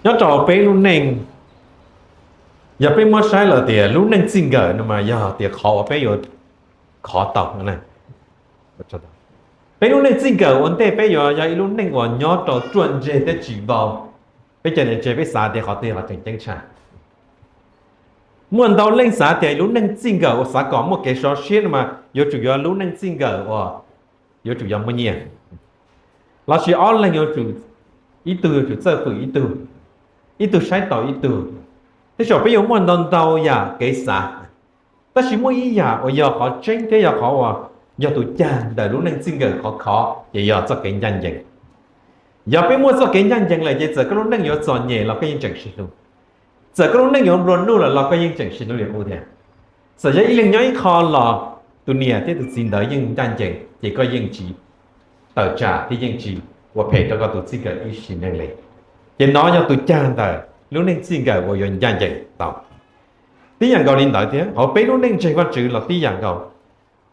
Nyob rau peb lub neej, yog peb muab saib lawm tias lub neej txij nkawm no mas yog tias qhov uas peb yuav khov tau. Peb lub neej txij nkawm ua ntej peb yuav yog ib lub neej uas nyob rau ruaj ntseg thiab tsis vau. Peb cov niam tsev peb xav tias qhov twg yog qhov tseem ceeb tshaj? Muaj ntau leej xav tias lub neej txij nkawm uas xav kom muaj kev sov siab no mas yuav tsum yog lub neej txij nkawm uas yuav tsum yog muaj nyiaj, lossis ob leeg yuav tsum, ib tug yuav tsum txawj fwm ib tug, ib tug saib taus ib tug. Tej zaum peb yuav muaj ntau ntau yam kev xav, tab sis muaj ib yam uas yog qhov tseeb thiab yog qhov uas yog tus cag ntawm lub neej txij nkawm qhov khov ces yog txoj kev ncaj ncees. Yog peb muaj txoj kev ncaj ncees lawm ces txawm koj lub neej yuav txom nyem los koj yeej tseem sib hlub. Txawm koj lub neej yuav nplua nuj lawm los koj yeej tseem sib hlub li qub thiab. Txawm yog ib leeg nyob ib qho los tus niam thiab tus txiv ntawd yeej ncaj ncees ces koj yeej tsis tawm tsam thiab yeej tsis ua phem rau koj tus txij nkawm ib sim neej li. Ces nov yog tus cag ntawm lub neej txij nkawm uas yuav ncaj ncees tau. Tib yam nkaus li ntawd thiab hauv peb lub neej ntseeg Vajtswv los tib yam nkaus.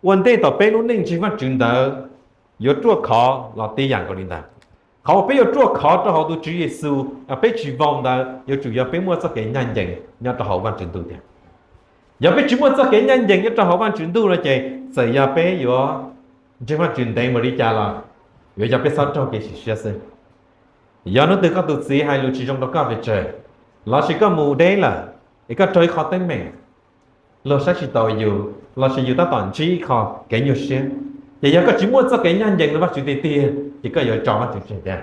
Ua ntej thaum peb lub neej ntseeg Vajtswv ntawd yuav ruaj khov los tib yam nkaus li ntawd. Qhov uas peb yuav ruaj khov rau hauv tus Tswv Yexus, peb tsis vau ntawd yuav tsum yog peb muaj txoj kev ncaj ncees nyob rau hauv Vajtswv ntuj thiab. Yog peb tsis muaj txoj kev ncaj ncees nyob rau hauv Vajtswv ntuj no ces txawm yog peb yuav ntseeg Vajtswv ntev npaum li cas los yuav yog peb txhob raug kev sim siab xwb. Yog hnub twg koj tus txiv hais lus tsis zoo rau koj pes tsawg, lossis koj mus deb lawm es koj raug ib qho teeb meem, luag saib tsis taus yus, lossis yus tab tom ntsib ib qho kev nyuaj siab, ces yog koj tsis muaj txoj kev ncaj ncees rau Vajtswv tiag tiag ces koj yuav tso Vajtswv tseg thiab.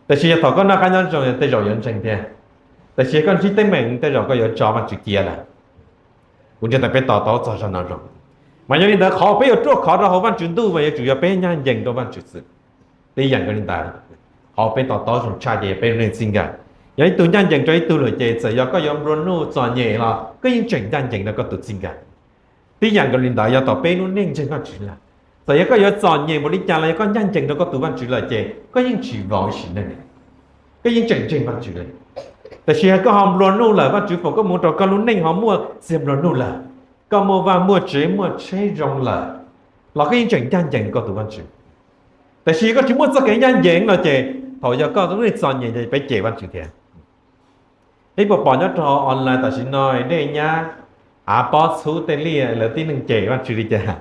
Tab sis yog thaum koj noj qab nyob zoo tej zaum yuav ntseeg thiab, tab sis koj ntsib teeb meem tej zaum koj yuav tso Vajtswv cia lawm. Kuv ntseeg tias peb to taub txog zaj no zoo. Mas yog li ntawd qhov peb yuav ruaj khov rau hauv Vajtswv ntuj mas yuav tsum yog peb ncaj ncees rau Vajtswv xwb. Tib yam nkaus li ntawd, qhov peb to taub zoo tshaj ces yog peb lub neej txij nkawm. Yog ib tug ncaj ncees rau ib tug lawm ces txawm yog koj yuav nplua nuj txom nyem los koj yeej tseem ncaj ncees rau koj tus txij nkawm. Tib yam nkaus li ntawd yog thaum peb lub neej ntseeg Vajtswv lawm, txawm yog koj yuav txom nyem npaum li cas los yog koj ncaj ncees rau koj tus Vajtswv lawm ces koj yeej tsis vau ib sim neej, koj yeej tseem ntseeg Vajtswv li. Tab sis yog koj ho nplua nuj lawm, Vajtswv foom koob hmoov rau koj lub neej ho muaj txiag nplua nuj lawm, koj muaj vaj muaj tsev muaj tsheb zoo lawm, los koj yeej tseem ncaj ncees koj tus Vajtswv. Tab sis yog koj tsis muaj txoj kev ncaj ncees no ces thaum yog koj lub neej txom nyem ces peb cem Vajtswv thiab. Peb puas pom nyob rau online tam sim no dej nyab, av pob txhub tej liaj lawv tib neeg cem Vajtswv li cas?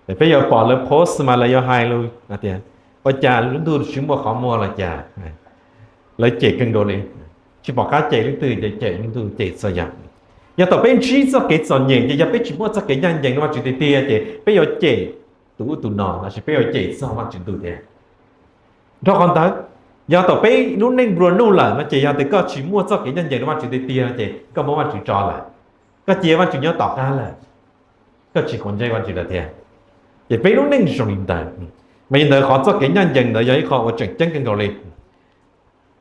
Peb yuav pom lawv post mas lawv yuav hais lus tias, ua cas lub ntuj tsis muaj qhov muag los cas? Lawv cem kawg nkaus li, tsis pom qab cem leej twg ces cem lub ntuj cem txhua yam. Yog thaum peb ntsib txoj kev txom nyem ces yog peb tsis muaj txoj kev ncaj ncees rau Vajtswv tiag tiag ces peb yuav cem tus ub tus no lossis peb yuav cem txog Vajtswv ntuj thiab. Nrog qhov ntawd, yog thaum peb lub neej nplua nuj lawm no ces yog tias koj tsis muaj txoj kev ncaj ncees rau Vajtswv tiag tiag ces koj muab Vajtswv tso lawm, koj cia Vajtswv nyob tom qab lawm, koj tsis quav ntsej Vajtswv lawm thiab. Ces peb lub neej zoo li ntawd. Mas li ntawd qhov txoj kev ncaj ncees ntawd yog ib qho uas tseem ceeb kawg nkaus li.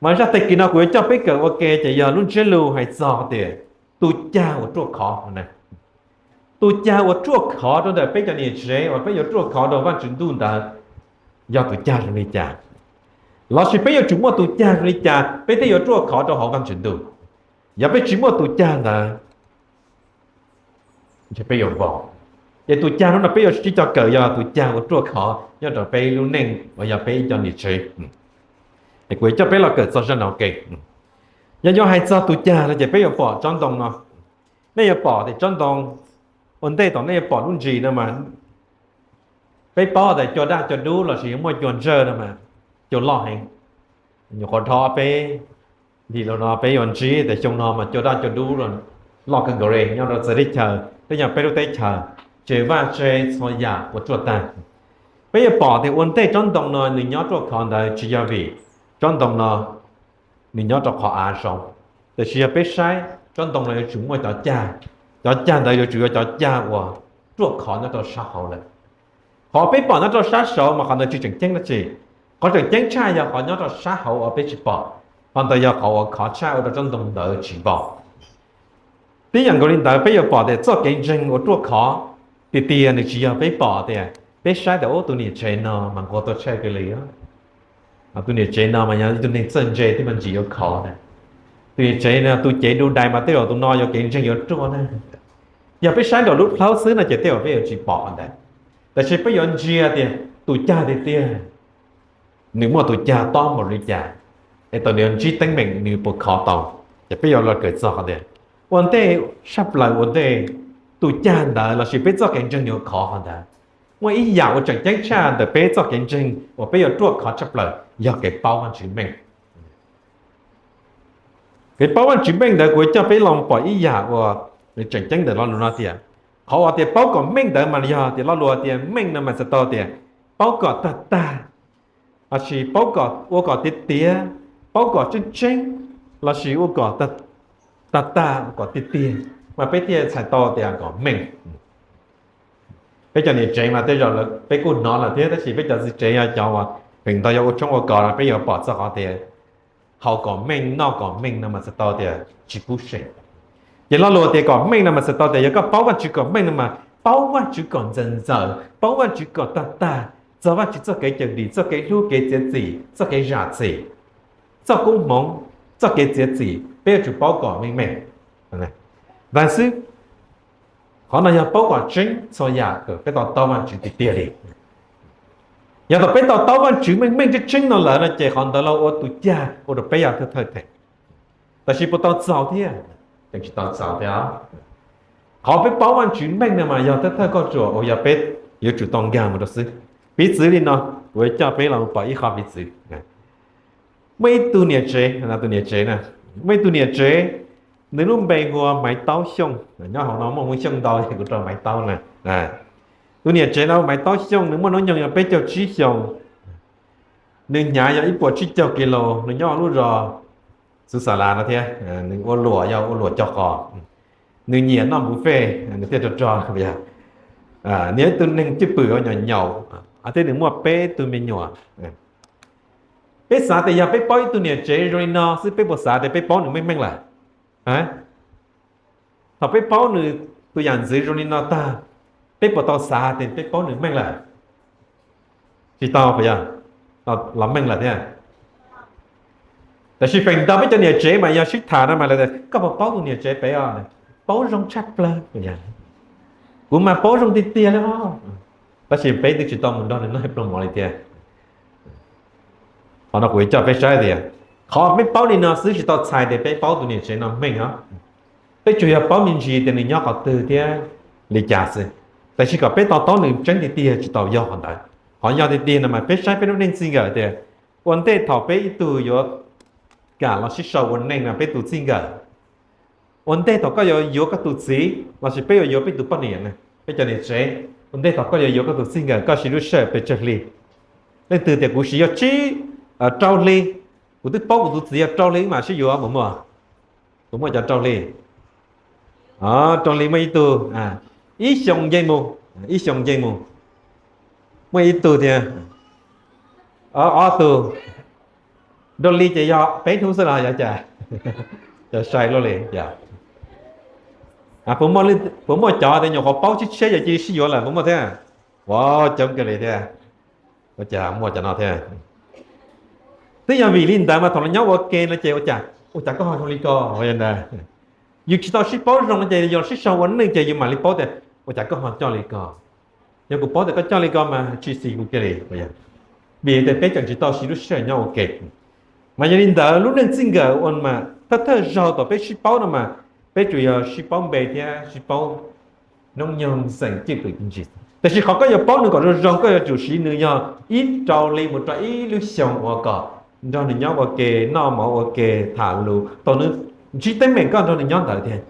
Mas zaj tag kis no kuv yuav coj peb kawm ua ke ces yog lub ntsiab lus hais txog tias tus cag uas ruaj khov. Tus cag uas ruaj khov rau ntawm peb cov niam tsev uas peb yuav ruaj khov rau Vajtswv ntuj ntawd yog tus cag zoo li cas? Lossis peb yuav tsum muaj tus cag zoo li cas peb thiaj yuav ruaj khov rau hauv Vajtswv ntuj? Yog peb tsis muaj tus cag ntawd, peb yuav vau. Ces tus cag no peb yuav sib cog kawm yog tus cag uas ruaj khov nyob rau peb lub neej uas yog peb ib co niam tsev. Es kuv yuav coj peb los kawm txog zaj no ua ke. Yog yuav hais txog tus cag no ces peb yuav pom tsob ntoo no. Nej yuav pom tias tsob ntoo, ua ntej thaum nej yuav pom lub ntsis no mas, peb paub tias cua daj cua dub lossis muaj cua ntsawj no mas, cua loj heev. Nyuam qhuav dhau peb, nim no peb yuav ntsib tias xyoo no mas cua daj cua dub loj kawg nkaus li nyob rau txawv teb chaws, twb yog peb lub teb chaws, tsev vaj tse txhua yam puas tsuaj tag. Peb yuav pom tias ua ntej tsob ntoo no nws nyob ruaj khov ntawd tsis yog vim tsob ntoo no nws nyob rau qhov av zoo, tiam sis yog peb saib tsob ntoo no yuav tsum muaj cov cag, cov cag ntawd yuav tsum yog cov cag uas ruaj khov nyob rau sab hauv lawm. Qhov peb pom nyob rau sab saud mas qhov ntawd tsis tseem ceeb dab tsi. Qhov tseem ceeb tshaj yog qhov nyob rau sab hauv uas peb tsis pom, qhov ntawd yog qhov uas khov tshaj ua rau tsob ntoo ntawd tsis vau. Tib yam nkaus li ntawd peb yuav pom tias txoj kev ntseeg uas ruaj khov tiag tiag nws tsis yog peb pom tias, peb saib tias ub tus niam tsev no mas nquag tuaj tshaj kawg li, tus niam tsev no mas yog ib tug neeg txawj ntse thiab mas ntsis yuav khov na, tus niam tsev no tus cev du dais mas tej zaum tus no yuav kev ntseeg yuav ruaj na. Yog peb saib nraum lub plhaub xwb no ces tej zaum peb yuav tsis pom ntawd. Tab sis peb yuav ntsia tias tus cag tiag tiag nws muaj tus cag tob npaum li cas, es tau nws yuav ntsib teeb meem nws puas khov tau. Ces peb yuav los kawm txog qhov tias ua ntej tshaj plaws ua ntej tus cag ntawd lossis peb txoj kev ntseeg yuav khov qhov ntawd, muaj ib yam uas tseem ceeb tshaj ntawm peb txoj kev ntseeg uas peb yuav ruaj khov tshaj plaws yog kev paub Vajtswv meej. Kev paub Vajtswv meej ntawd kuv coj peb los pom ib yam uas tseem ceeb ntawm lo lus no tias, qhov uas tias paub kom meej ntawd mas yog tias lo lus tias meej no mas txhais tau tias paub kom tag tag, lossis paub kom ua kom tiav tiav, paub kom tseeb tseeb, lossis ua kom tag tag ua kom tiag tiag, mas peb thiaj txhais tau tias kom meej. Peb cov niam tsev mas tej zaum peb kuj hnov lawm thiab, tab sis peb cov txiv tsev yog cov uas pheem ntau yog ua tshoob ua kos no peb yuav pom txog qhov tias haus kom meej noj kom meej no mas txhais tau tias tsis kub seem. Ces lo lus tias kom meej no mas txhais tau tias yog koj paub Vajtswv kom meej no mas paub Vajtswv kom ntxaws ntxaws, paub Vajtswv kom tag tag, txog Vajtswv txoj kev cawm dim, txoj kev hlub kev txiav txim, txoj kev zam txim, txoj koob hmoov, txoj kev txiav txim peb yuav tsum paub kom meej meej ntag xwb. Qhov no yog paub kom tseeb txhua yam kom peb tau taub Vajtswv tiag tiag li. Yog thaum peb tau taub Vajtswv meej meej tseeb tseeb no lawm no ces qhov ntawd los ua tus cag ua rau peb yog thawj thawj theem. Tab sis puas tau txaus thiab? Tseem tsis tau txaus thiab. Qhov peb paub Vajtswv meej no mas yog thawj thawj kauj ruam uas yog peb yuav tsum tau nkag mus rau xwb. Piv txwv li no, kuv coj peb los pom ib qho piv txwv. Muaj ib tug niam tsev, tus niam tsev na, muaj ib tug niam tsev, nws lub npe hu ua Maiv Taub Xyooj. Nyob hauv no muaj Hmoob Xyooj ntau es kuv rau Maiv Taub na. Tus niam tsev no Maiv Taub Xyooj nws muaj hnub nyoog yog peb caug tsib xyoos. Nws hnyav yog ib puas tsib caug kis lus, nws nyob lub zos Xub Xa Las no thiab. Nws ua luam yog ua luam cog qos. Nws nyiam noj buffet, nws thiaj rog rog. Nws yog ib tug neeg cwj pwm uas nyaum nyaum, thiab nws muaj peb tug me nyuam. Peb xav tias yog peb paub ib tug niam tsev zoo li no xwb peb puas xav tias peb paub nws meej meej lawm? Thaum peb paub nws tus yam ntxwv zoo li no tag, peb puas tau xav tias peb paub nws meej lawm? Tsis tau puas yog? Los meej lawm thiab. Tab sis feem ntau peb cov niam tsev mas yog sib tham no mas lawv tias koj puas paub tus niam tsev pem os? Paub zoo tshaj plaws. Kuv mas paub zoo tiag tiag li os. Tab sis peb twb tsis tau mus nrog nws noj ib pluag mov li thiab. Qhov no kuv yuav coj peb saib tias qhov peb paub li no xwb tsis tau txhais tias peb paub tus niam tsev no meej os. Peb tsuas yog paub me ntsis tias nws nyob qhov twg thiab li cas xwb. Tab sis kom peb tau taub nws tseeb tiag tiag tsis tau yog qhov ntawd. Qhov yog tiag tiag no mas peb saib peb lub neej txij nkawm tias ua ntej thaum peb ib tug yuav kam los sib sau ua neej no peb tus txij nkawm, ua ntej thaum koj yuav yuav koj tus txiv lossis peb yuav yuav peb tus poj niam na, peb cov niam tsev, ua ntej thaum koj yuav yuav koj tus txij nkawm koj siv lub sij hawm pes tsawg hli? Leej twg tias kuv siv yog tsib, rau hli, kuv twb paub kuv tus txiv yog rau hli wb mam sib yuav, puas muaj? Puas muaj cov rau hli? Rau hli muaj ib tug, ib xyoo nce mus, ib xyoo nce mus, muaj ib tug thiab, ob tug. Rau hli ces yog peb hnub xwb los yog cas? Cov sai luaj li. Puas muaj cov tias nyuam qhuav paub tshiab tshiab yog cia li sib yuav lawm, puas muaj thiab? Ua coob kawg li thiab. Ua cas muaj cov no thiab? Twb yog vim li ntawd mas thaum lawv nyob ua ke no ces ua cas, ua cas koj ho zoo li ko? Yus tsis tau sib paub zoo no ces yus sib sau ua neej ces yus mam li paub tias ua cas koj ho coj li ko. Yog kuv paub tias koj coj li ko mas tsis xis kuv kiag li. Vim tias peb tseem tsis tau siv lub sij hawm nyob ua ke. Mas yog li ntawd lub neej txij nkawm ua mas thawj thawj zaug thaum peb sib paub no mas peb tsuas yog sib paub npe thiab sib paub hnub nyoog xeem cwj pwm me ntsis. Tab sis qhov koj yuav paub nws kom zoo zoo koj yuav tsum siv nws yog ib rau hli mus rau ib lub xyoos uas kom nrog nws nyob ua ke, noj mov ua ke, tham lus, thaum nws ntsib teeb meem koj nrog nws nyob ntawd thiab,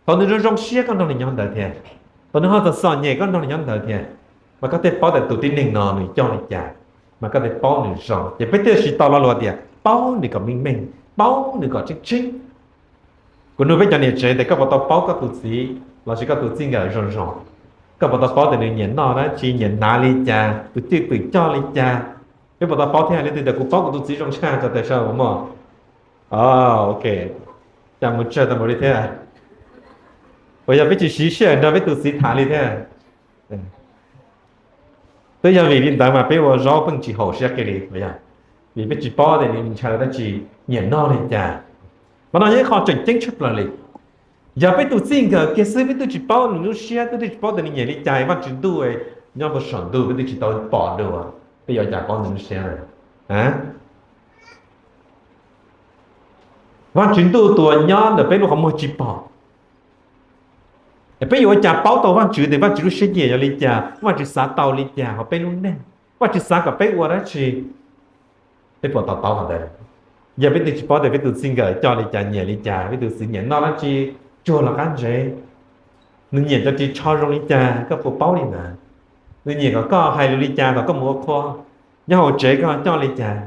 thaum nws zoo zoo siab koj nrog nws nyob ntawd thiab, thaum nws ho txom txom nyem koj nrog nws nyob ntawd thiab, mas koj thiaj paub tias tus tib neeg no nws coj li cas, mas koj thiaj paub nws zoo. Ces peb thiaj siv tau lo lus tias paub nws kom meej meej, paub nws kom tseeb tseeb. Kuv nug peb cov niam tsev tias koj puas tau paub koj tus txiv lossis koj tus txij nkawm zoo zoo? Koj puas tau paub tias nws nyiam noj dab tsi, nyiam hnav li cas, tus cwj pwm coj li cas? Peb puas tau paub thiab? Leej twg tias kuv paub kuv tus txiv zoo tshaj, tso tes saib puas muaj? Ok, cas mus tsawg tau mus li thiab? Puas yog peb tsis siv sij hawm nrog peb tus txiv tham li thiab? Twb yog vim li ntawd mas peb ua zaub pheej tsis haum siab kiag li, vim peb tsis paub tias nws ntshaw dab tsi, nyiam noj li cas. Qhov no yog ib qho tseem ceeb tshaj plaws li. Yog peb tus txij nkawm kiag xwb peb twb tsis paub nws lub siab, twb twb tsis paub tias nws nyiam li cas, Vaj Tswv ntuj nyob puag saum ntuj peb twb tsis tau pom dua, peb yuav cas paub nws lub siab? Vajtswv ntuj tus uas nyob ntawm peb lub qhov muag tsis pom. Peb yuav ua cas paub tau Vajtswv tias Vajtswv lub siab nyiam yog li cas, Vajtswv xav tau li cas hauv peb lub neej, Vajtswv xav kom peb ua dab tsi? Peb puas tau paub qhov ntawd? Yog peb twb tsis paub tias peb tus txij nkawm coj li cas, nyiam li cas, peb tus txiv nyiam noj dab tsi, tsuag los qab ntsev, nws nyiam cov ris tsho zoo li cas, koj puas paub li ntawd? Nws nyiam kom koj hais lus li cas thaum koj mus ua qhua, nyob hauv tsev koj coj li cas?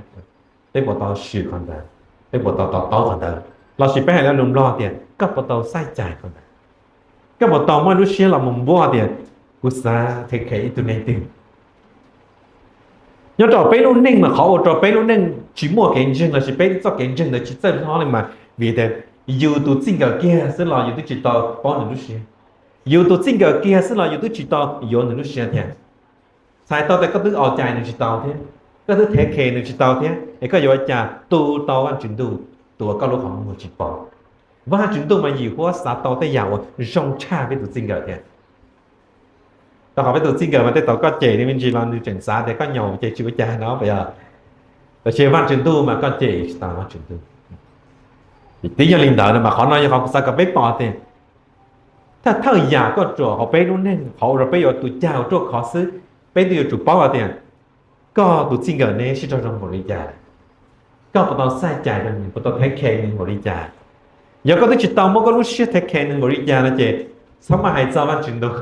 Peb puas tau swm qhov ntawd? Peb puas tau to taub qhov ntawd? Lossis peb hais lo lus Nplog tias koj puas tau xav cai qhov ntawd? Koj puas tau muaj lub siab los mus npuab tias kuv xav thev khev ib tug neeg twg? Nyob rau peb lub neej mas qhov ua rau peb lub neej tsis muaj kev ntseeg lossis peb txoj kev ntseeg ntawd tsis txawj hlob li mas vim tias yus tus txij nkawm kiag xwb los yus twb tsis tau paub nws lub siab. Yus tus txij nkawm kiag xwb los yus twb tsis tau yuav nws lub siab thiab. Txhais tau tias koj twb au cai nws tsis tau thiab, koj twb thev khev nws tsis tau thiab, es koj yuav ua cas tu tau Vajtswv ntuj tus uas koj lub qhov muag tsis pom? Vajtswv ntuj mas yim huab xav tau tej yam uas zoo tshaj peb tus txij nkawm thiab. Rau qhov peb tus txij nkawm mas tej thaum koj cem nws me ntsis los nws tseem xav tias koj nyaum ces tsis ua cas no puas yog? Tab sis Vajtswv ntuj mas koj cem tsis tau Vajtswv ntuj. Twb yog li ntawd no mas qhov no yog qhov kuv xav kom peb pom tias thawj thawj yam koj ruam hauv peb lub neej, qhov ua rau peb yuav tus cag ua ruaj khov xwb, peb twb yuav tsum paub hais tias koj tus txij nkawm neb sib raug zoo npaum li cas, koj puas tau xav cai rau nws, puas tau thev khev nws npaum li cas. Yog koj twb tsis tau muab koj lub siab thev khev nws npaum li cas no ces txhob maj hais txog Vajtswv ntuj,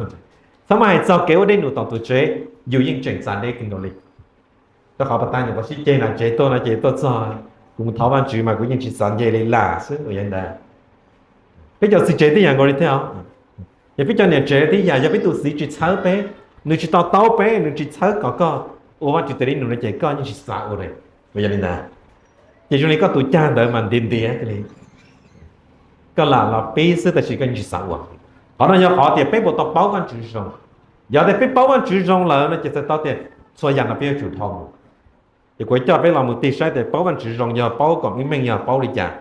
txhob maj hais txog kev ua dej num tom tuam tsev, yus yeej tseem txav deb kawg nkaus li. Rau qhov pas tas nyuam qhuav sib ceg na tsev tuaj no ces tuaj txog, kuv mus thov Vajtswv mas kuv yeej tsis txav nce li las xwb ua li ntawd. Peb cov txiv tsev twb yam nkaus li thiab os. Yog peb cov niam tsev twb yam, yog peb tus txiv tsis txhawb peb, nws tsis to taub peb, nws tsis txhawb kom koj ua Vajtswv tes dej num no ces koj yeej tsis xav ua li. Ua yog li ntawd ces zoo li koj tus cag ntawd mas ntiav ntiav li, koj lam los pib xwb tab sis koj yeej tsis xav ua. Qhov no yog qhov tias peb puas tau paub Vajtswv zoo. Yog tias peb paub Vajtswv zoo lawm no ces txhais tau tias txhua yam no peb yuav tsum dhau mus. Ces kuv coj peb los mus tig saib tias paub Vajtswv zoo yog paub kom meej meej yog paub li cas.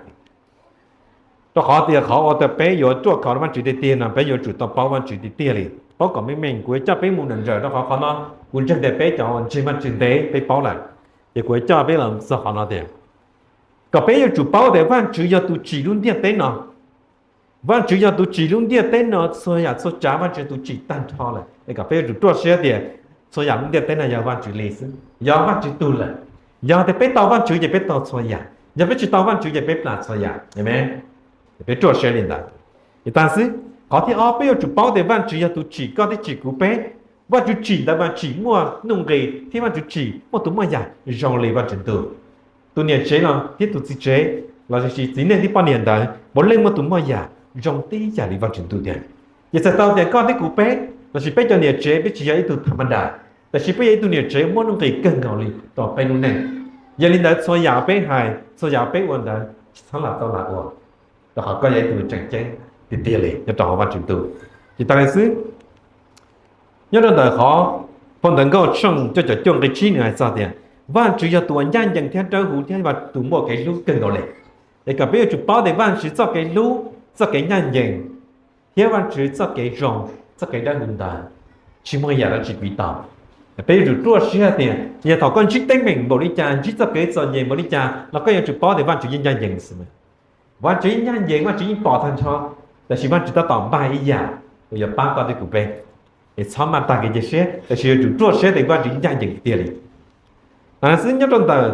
Rau qhov tias qhov uas tias peb yuav ruaj khov rau Vajtswv tiag tiag no peb yuav tsum tau paub Vajtswv tiag tiag li, paub kom meej meej. Kuv yuav coj peb mus nrawm nrawm rau qhov qhov no kuv ntseeg tias peb cov uas ntseeg Vajtswv ntev peb paub lawm. Ces kuv yuav coj peb los txog qhov no tias kom peb yuav tsum paub tias Vajtswv yog tus tsim lub ntiaj teb no. Vajtswv yog tus tsim lub ntiaj teb no, txhua yam txhua tsav Vajtswv yog tus tsim tag nrho lawm. Es kom peb yuav tsum ruaj siab tias txhua yam lub ntiaj teb no yog Vajtswv li xwb, yog Vajtswv tug lawm. Yog tias peb tau Vajtswv ces peb tau txhua yam, yog peb tsis tau Vajtswv ces peb plam txhua yam. Peb ruaj siab li ntawd. Ces tag xwb, qhov thib ob peb yuav tsum paub tias Vajtswv yog tus tsim koj thiab tsim kuv peb. Vajtswv tsim ntawd mas tsim muaj nuj nqis thiab Vajtswv tsim muaj tus muaj yam zoo li Vajtswv ntuj. Tus niam tsev los thiab tus txiv tsev los sis txiv neej thiab poj niam ntawd puav leej muaj tus muaj yam zoo tib yam li Vajtswv ntuj tiag. Ces txhais tau tias koj thiab kuv peb lossis peb cov niam tsev peb tsis yog ib tug tham ma das, tab sis peb yog ib tug niam tsev muaj nuj nqis kawg nkaus li rau peb lub neej. Yog li ntawd txhua yam peb hais txhua yam peb ua ntawd tsis txhob lam tau lam ua, rau qhov koj yog ib tug tseem ceeb tiag tiag li nyob rau hauv Vajtswv ntuj. Ces tas li xwb, nyob rau ntawm qhov phau Ntawv Nkauj tshooj cuaj caum cuaj nqe tsib nws hais txog tias Vajtswv yog tus uas ncaj ncees thiab dawb huv thiab yog tus muaj kev hlub kawg nkaus li. Es kom peb yuav tsum paub tias Vajtswv txoj kev hlub, txoj kev ncaj ncees, thiab Vajtswv txoj kev zoo, txoj kev dawb huv ntawd tsis muaj yam dab tsi piv tau. Peb yuav tsum ruaj siab tias yog thaum koj ntsib teeb meem npaum li cas, ntsib txoj kev txom nyem npaum li cas los koj yuav tsum paub tias Vajtswv yeej ncaj ncees xwb. Vajtswv yeej ncaj ncees, Vajtswv yeej pom tag nrho, tab sis Vajtswv tab tom npaj ib yam uas yuav pab koj thiab kuv peb. Es txhob maj tag kev cia siab, tab sis yuav tsum ruaj siab tias Vajtswv ncaj ncees tiag tiag li. Tam no xwb nyob rau ntawm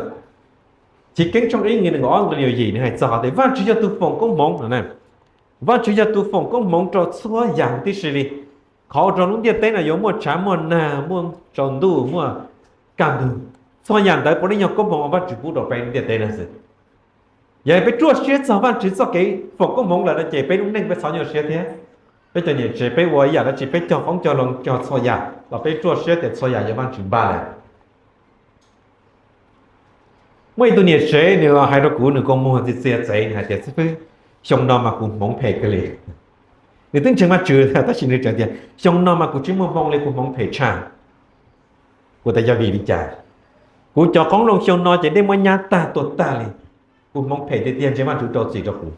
Chiv Keeb tshooj ib nqe nees nkaum ob nqe nees nkaum yim nws hais txog qhov tias Vajtswv yog tus foom koob hmoov no. Vajtswv yog tus foom koob hmoov rau txhua yam huv tib si li. Qhov ua rau lub ntiaj teb no yuav muaj tshav muaj nag, muaj tsaus ntuj, muaj kaj ntug, txhua yam ntawd puav leej yog koob hmoov uas Vajtswv pub rau peb lub ntiaj teb no xwb. Yog peb ruaj siab txog Vajtswv txoj kev foom koob hmoov lawm no ces peb lub neej peb txhob nyuaj siab thiab. Peb cov niam tsev peb ua ib yam dab tsi, peb cog qoob cog loo cog txhua yam los peb ruaj siab tias txhua yam yog Vajtswv npaj lawm. Muaj ib tug niam tsev nws los hais rau kuv, nws kua muag txias txias txev, nws hais tias, Xib fwb, xyoo no mas kuv hmoov phem kawg li. Nws twb ntseeg Vajtswv tab sis nws tseem tias, Xyoo no mas kuv tsis muaj hmoo li, kuv hmoov phem tshaj. Kuv tias, Yog vim li cas? Kuv cov qoob loo xyoo no ces dej muab nyab tag tuag tag li. Kuv hmoov phem tiag tiag, ntseeg Vajtswv rau txim rau kuv.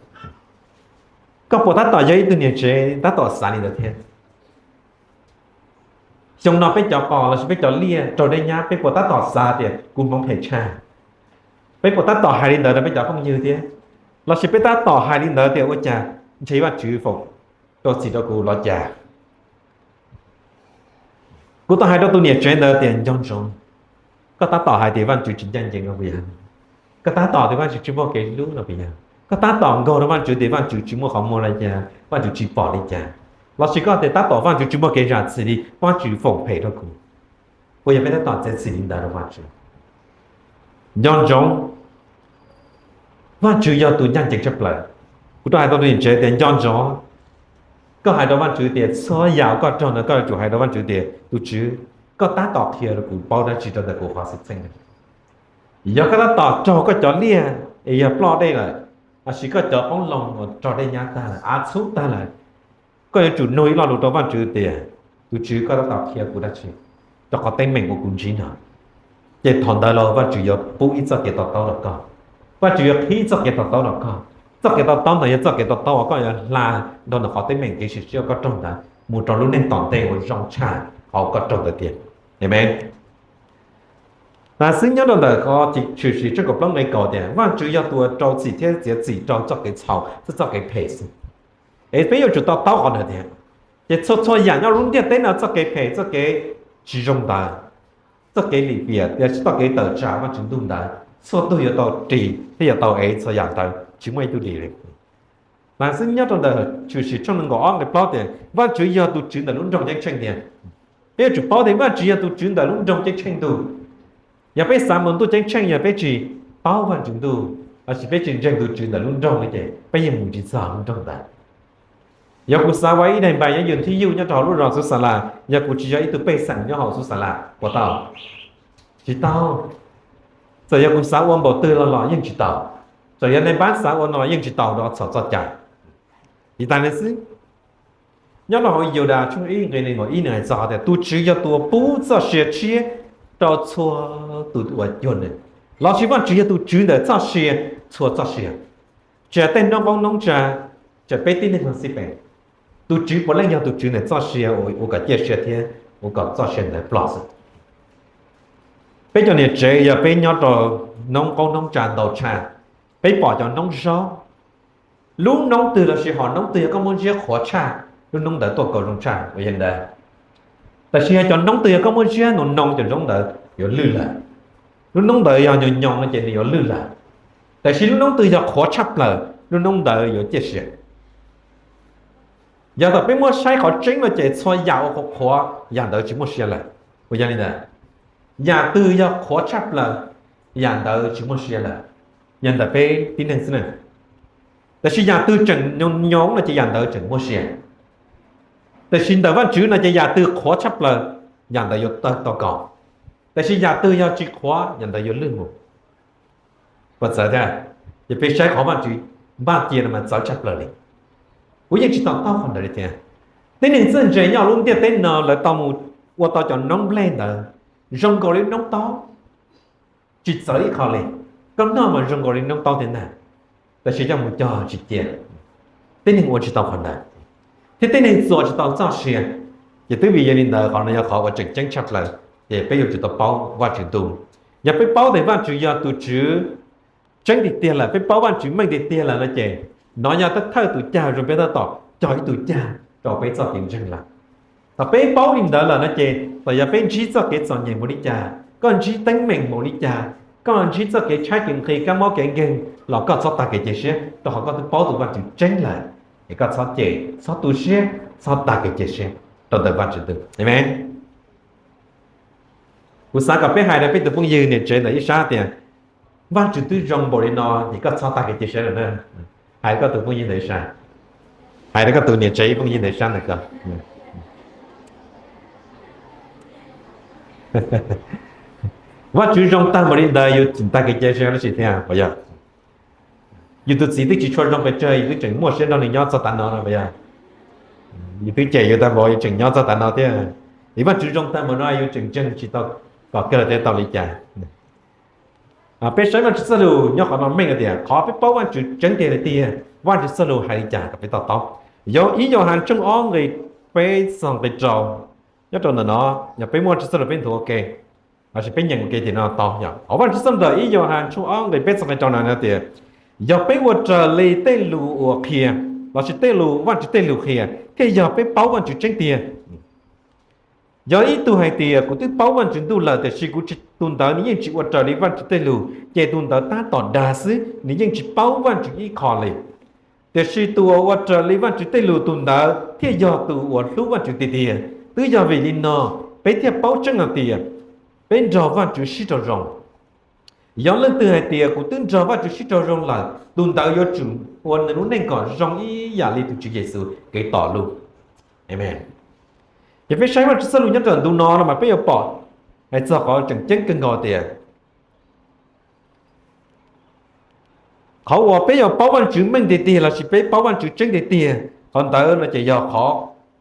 Koj puas tab tom yog ib tug niam tsev tab tom xav li ntawd thiab? Xyoo no peb cov qos lossis peb cov liaj raug dej nyab, peb puas tab tom xav tias kuv hmoov phem tshaj? Peb puas tab tom hais li ntawd rau peb cov phooj ywg thiab? Los sis peb tab tom hais li ntawd tias ua cas ntshe Vajtswv foom rau txim rau kuv los cas. Kuv tau hais rau tus niam tsev ntawd tias nco ntsoov, koj tab tom hais tias Vajtswv tsis ncaj ncees no puas yog? Koj tab tom tias Vajtswv tsis muaj kev hlub no puas yog? Koj tab tom nkaug rau Vajtswv tias Vajtswv tsis muaj qhov muag li cas, Vajtswv tsis pom li cas, los sis koj tias tab tom Vajtswv tsis muaj kev zam txim li, Vajtswv foom phem rau kuv. Puas yog peb tab tom txiav txim li ntawd rau Vajtswv? Nco ntsoov, Vajtswv yog tus ncaj ncees tshaj plaws. Kuv rov hais rau tus niam tsev tias nco ntsoov, koj hais rau Vajtswv tias txhua yam uas koj raug ntawd koj yuav tsum hais rau Vajtswv tias tus Tswv, koj tab tom qhia rau kuv paub dab tsi rau ntawm kuv qhov xwm txheej? Yog koj tab tom raug koj cov liaj es yog ploj dej lawm, los sis koj cov qoob loo uas raug dej nyab tag lawm, av txhub tag lawm, koj yuav tsum nug ib lo lus rau Vajtswv tias tus Tswv, koj tab tom qhia kuv dab tsi rau qhov teeb meem uas kuv ntsib no? Ces thaum ntawd los Vajtswv yuav pub ib txoj kev to taub rau koj. Vajtswv yuav qhib txoj kev to taub rau koj. Txoj kev to taub ntawd yog txoj kev to taub uas koj yuav hla nrog ntawm qhov teeb meem kev sim siab uas koj raug ntawd mus rau lub neej tom ntej uas zoo tshaj qhov uas koj raug ntawd tiag. Amees. Mas xwb nyob rau ntawm qhov Tshwm Sim tshooj kaum plaub nqe kaum tias Vajtswv yog tus uas rau txim thiab txiav txim rau txoj kev txhaum thiab txoj kev phem xwb. Es peb yuav tsum to taub qhov ntawd tias, ces txhua txhua yam nyob lub ntiaj teb no, txoj kev phem, txoj kev tsis zoo ntawd, txoj kev lim piam los sis txoj kev tawm tsam Vajtswv ntuj ntawd, txhua tus yuav tau ris thiab yuav tau ev txhua yam ntawd, tsis muaj ib tug dim li. Mas xwb nyob rau ntawm Tshwm Sim tshooj nees nkaum ob nqe plaub tias Vajtswv yog tus Tswv ntawm lub nroog ceeb tsheej tiag. Peb yuav tsum paub tias Vajtswv yog tus Tswv ntawm lub nroog ceeb tsheej ntuj. Yog peb xav mus ntuj ceeb tsheej yog peb tsis paub Vajtswv ntuj los sis peb tsis ntseeg tus Tswv ntawm lub nroog li ces peb yeej mus tsis txog lub nroog ntawd. Yog kuv xav ua ib daim npaim nyob YouTube nyob rau hauv lub zos Xub Xas Las, yog kuv tsis yog ib tug pej xeem nyob hauv Xub Xas Las, puas tau? Tsis tau. Txawm yog kuv xav ua npaum twg los los yeej tsis tau. Txawm yog nais npab xav ua no los yeej tsis tau rau txhaum txoj cai. Li tas li xwb. Nyob rau hauv Yudas tshooj ib nqe nees nkaum ib nws hais txog tias tus Tswv yog tus uas pub txoj sia tshiab rau txhua tus uas cuag nws. Los sis Vajtswv yog tus Tswv ntawm txoj sia, txhua txoj sia, tsis hais tej noob qoob noob tsa, tsis hais peb tib neeg no xij peem, tus Tswv puav leej yog tus Tswv ntawm txoj sia uas ua kom ciaj sia thiab ua kom txoj sia ntawd ploj xwb. Peb cov niam tsev yog peb nyob rau noob qoob noob tsa ntau tshaj, peb pom cov noob zaub, lub noob twg los sis hom noob twg yog koj muab ziab qhuav tshaj, lub noob ntawd tuaj kaus zoo tshaj uas yog ntawd. Tab sis yog cov noob twg yog koj muab ziab noo noo cov noob ntawd yuav lwj lawm. Lub noob ntawd yog nyoos nyoos no ces nws yuav lwj lawm. Tab sis lub noob twg yog qhuav tshaj plaws, lub noob ntawd yuav ciaj sia. Yog thaum peb muab saib qhov tseeb no ces txhua yam uas qhuav qhuav yam ntawd tsis muaj sia lawm. Uas yog li ntawd, yam twg yog qhuav tshaj plaws, yam ntawd tsis muaj sia lawm, yog ntawm peb tib neeg xwb na. Tab sis yam twg tseem nyoos nyoos no ces yam ntawd tseem muaj sia. Tab sis ntawm Vajtswv no ces yam twg qhuav tshaj plaws, yam ntawd yuav tawg tau kaus. Tab sis yam twg yog tsis qhuav, yam ntawd yuav lwj mus. Puas txawv thiab? Ces peb saib qhov Vajtswv npaj cia no mas txawv tshaj plaws li. Kuv yeej tsis to taub qhov ntawd li thiab. Tib neeg txawj ntse nyob lub ntiaj teb no lawv tau mus ua tau cov noob nplej ntawd zoo nkaus li noob taub, tsis txawv ib qho li. Koj noj mas zoo nkaus li noob taub thiab ntag, tab sis coj mus cog tsis cia. Tib neeg ua tsis tau qhov ntawd, thiab tib neeg txuas tsis tau txoj sia. Ces twb vim yog li ntawd qhov no yog qhov uas tseem ceeb tshaj plaws, ces peb yuav tsum tau paub Vajtswv ntuj. Yog peb paub tias Vajtswv yog tus Tswv tseeb tiag tiag lawm, peb paub Vajtswv meej tiag tiag lawm no ces nov yog thawj tus cag zoo peb tab tom cog ib tug cag rau peb txoj kev ntseeg lawm. Thaum peb paub li ntawd lawm no ces txawm yog peb ntsib txoj kev txom nyem mus li cas, koj ntsib teeb meem mus li cas, koj ntsib txoj kev tshaib kev nqhis kab mob kev nkeeg los koj txhob tag kev cia siab, rau qhov koj twb paub tus Vajtswv tseeb lawm. Es koj txhob cem, txhob tu siab, txhob tag kev cia siab rau ntawm Vajtswv tus. Amees. Kuv xav kom peb hais rau peb tus phooj ywg niam tsev ntawm ib sab tias, Vajtswv twb zoo npaum li no ces koj txhob tag kev cia siab lawm na. Hais rau koj tus phooj ywg ntawm ib sab, hais rau koj tus niam tsev ib phooj ywg ntawm ib sab ntawm ko. Vajtswv zoo tag npaum li ntawd yus tseem tag kev cia siab dab tsi thiab puas yog? Yus tus txiv twb tsis tshua zoo pes tsawg yus twb tseem muaj siab nrog nws nyob txog tav no no puas yog? Yus twb cem yus tag npaum yus tseem nyob txog tav no thiab. Es Vajtswv zoo tag npaum no yus tseem ntseeg tsis tau kom kawg thiab tau li cas? Peb saib Vajtswv txoj lus nyob qhov no meej tias qhov peb paub Vajtswv tseeb tiag li tiag, Vajtswv txoj lus hais li cas kom peb to taub. Yog ib Yauhas tshooj ob nqe peb txog nqe rau, nyob rau ntawm no, yog peb muaj Vajtswv txoj lus peb nthuav ua ke, los sis peb nyeem ua ke tim no tau yom. Hauv Vajtswv txoj lus ntawm ib Yauhas tshooj ob nqe peb txog nqe rau no tias, Yog peb ua raws li tej lus uas qhia, lossis tej lus Vajtswv tej lus qhia, thiaj yog peb paub Vajtswv tseeb tiag. Yog ib tug hais tias kuv twb paub Vajtswv ntuj lawm tiam sis kuv, tus ntawd nws yeej tsis ua raws li Vajtswv tej lus, ces tus ntawd tab tom dag xwb, nws yeej tsis paub Vajtswv ib qho li. Tiam sis tus uas ua raws li Vajtswv tej lus, tus ntawd thiaj yog tus uas hlub Vajtswv tiag tiag. Twb yog vim li no peb thiaj paub tseeb hais tias peb nrog Vajtswv sib raug zoo. Yog leej twg hais tias kuv twb nrog Vajtswv sib raug zoo lawm, tus ntawd yuav tsum ua nws lub neej kom zoo ib yam li tus Tswv Yexus Khetos lub. Amees. Ces peb saib Vajtswv txoj lus nyob rau ntu no no mas peb yuav pom hais txog qhov tseem ceeb kawg nkaus tias qhov uas peb yuav paub Vajtswv meej tiag tiag lossis peb paub Vajtswv tseeb tiag tiag, qhov ntawd no ces yog qhov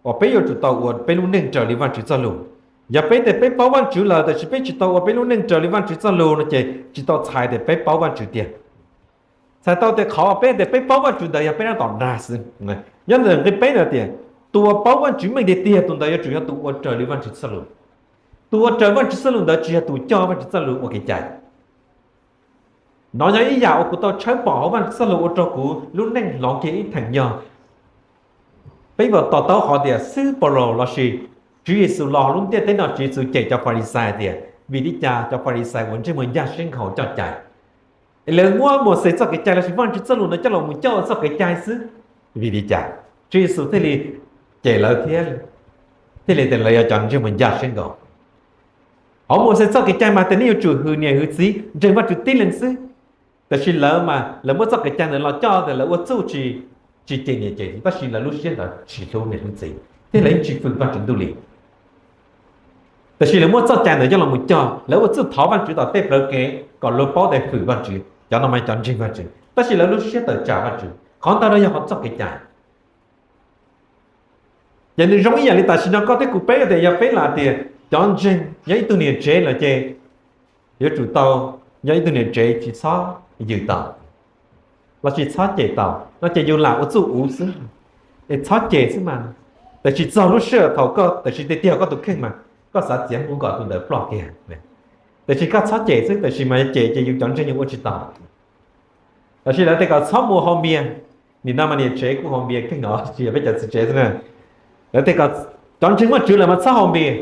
uas peb yuav tsum tau ua peb lub neej raws li Vajtswv txoj lus. Yog peb tias peb paub Vajtswv lawm tiam sis peb tsis tau ua peb lub neej raws li Vajtswv txoj lus no ces tsis tau txhais tias peb paub Vajtswv tiag. Txhais tau tias qhov peb tias peb paub Vajtswv ntawd yog peb tab tom dag xwb. Nyob ntawm nqe peb no tias tus uas paub Vajtswv meej tiag tiag, tus ntawd yuav tsum yog tus ua raws li Vajtswv txoj lus. Tus ua raws Vajtswv txoj lus ntawd tsis yog tus coj Vajtswv txoj lus ua kev cai. Nov yog ib yam uas kuv tau tshawb pom hauv Vajtswv txoj lus ua rau kuv lub neej hloov kiag ib theem yog peb yuav to taub qhov tias xib hwb Paulus lossis Tswv Yexus los hauv lub ntiaj teb no, Tswv Yexus cem cov Falixais tias vim li cas cov Falixais uas ntsej muag ncaj siab nkhaus coj cai, es lawv muab Mauxes txoj kev cai lossis Vajtswv txoj lus no coj los mus coj ua txoj kev cai xwb. Vim li cas Tswv Yexus thiaj li cem lawv thiab thiaj li tias lawv yog cov ntsej muag ncaj siab nkhaus? Hauv Mauxes txoj kev cai mas tias nej yuav tsum hwm niam hwm txiv ntseeg Vajtswv tib leeg xwb. Tiam sis lawv mas lawv muab txoj kev cai ntawd los coj tias lawv ua txuj tsis, tsis cem niam cem txiv, tab sis lawv lub siab ntawd tsis hlub niam hlub txiv thiab lawv yeej tsis hwm Vajtswv ntuj li. Tiam sis lawv muab txoj cai ntawd coj los mus coj, lawv ua txuj thov Vajtswv tom tej plawv kev kom luag paub tias hwm Vajtswv, cov no mas cov ntseeg Vajtswv, tab sis lawv lub siab tawm tsam Vajtswv. Qhov ntawd no yog qhov txoj kev cai. Ces nws zoo ib yam li tam sim no koj thiab kuv peb tias yog peb lam tias cov ntseeg, yog ib tug niam tsev lawm ces yuav tsum tau, yog ib tug niam tsev tsis txhob yws tau lossis txhob cem tau no ces yus lam ua txuj uv xwb, es txhob cem xwb mas. Tiam sis txog lub sij hawm thaum koj, tiam sis tiag tiag koj tus kheej mas koj xav txiav mus kom tus ntawd ploj kiag. Tiam sis koj txhob cem xwb, tiam sis mas cem ces yus cov ntseeg yus ua tsis tau. Tiam sis lawv tias kom txhob mus haus npias, nim no mas niam tsev kuj haus npias kheej os, tsis yog peb cov txiv tsev xwb na. Lawv tias kom cov ntseeg Vajtswv lawm mas txhob haus npias.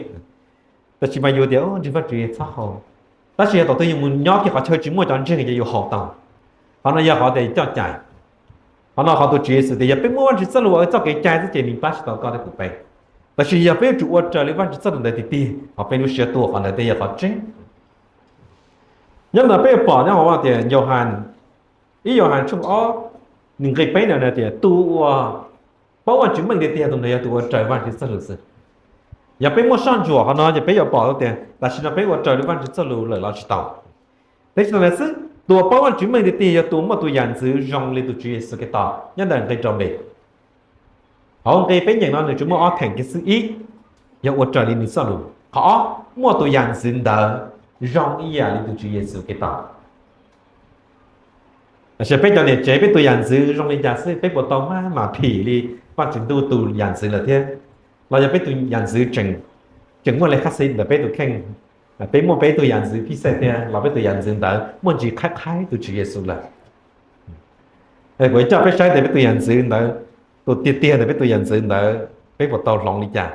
Tab sis mas yus tias ntseeg Vajtswv txhob haus, tab sis yog thaum twg yus mus nyob kiag qhov chaw tsis muaj cov ntseeg ces yus haus tau. Qhov no yog qhov tias coj cai. Qhov no qhov tus Tswv Yexus tias yog peb muab Vajtswv txoj lus ua txoj kev cai xwb ces nws pab tsis tau koj thiab kuv peb. Tab sis yog peb yuav tsum ua raws li Vajtswv txoj lus ntawd tiag tiag, qhov peb lub siab tuaj, qhov ntawd thiaj yog qhov tseeb. Nyob ntawd peb yuav pom nyob hauv tias Yauhas, ib Yauhas tshooj ob, nws nqe peb na tias tus uas paub Vajtswv meej tiag tiag tus ntawd yog tus ua raws Vajtswv txoj lus xwb. Yog peb muaj soj ntsuam qhov no ces peb yuav pom tias tam sim no peb ua raws li Vajtswv txoj lus lawm los tsis tau. Tab sis tam sim no xwb, tus uas paub Vajtswv meej tiag tiag yog tus muaj tus yam ntxwv zoo li tus Tswv Yexus Khetos nyob ntawm nqe rau npe. Hauv nqe peb nyeem no nws tsuas muaj ob theem kiag xwb. Ib, yog ua raws li nws txoj lus. Qhov ob, muaj tus yam ntxwv ntawd zoo ib yam li tus Tswv Yexus Khetos. Tab sis peb cov niam tsev peb tus yam ntxwv zoo li cas xwb, peb puas tau maj mam phim li Vajtswv ntuj tus yam ntxwv lawm thiab? Los yog peb tus yam ntxwv tseem, tseem muaj li khab xi ntawm peb tus kheej, peb muaj peb tug yam ntxwv phij xej thiab los peb tus yam ntxwv ntawd muaj ntsis qhaib qhaib tus Tswv Yexus lawm? Kuv coj peb saib tias peb tus yam ntxwv ntawd, tus tiag tiag ntawm peb tus yam ntxwv ntawd peb puas tau hloov li cas?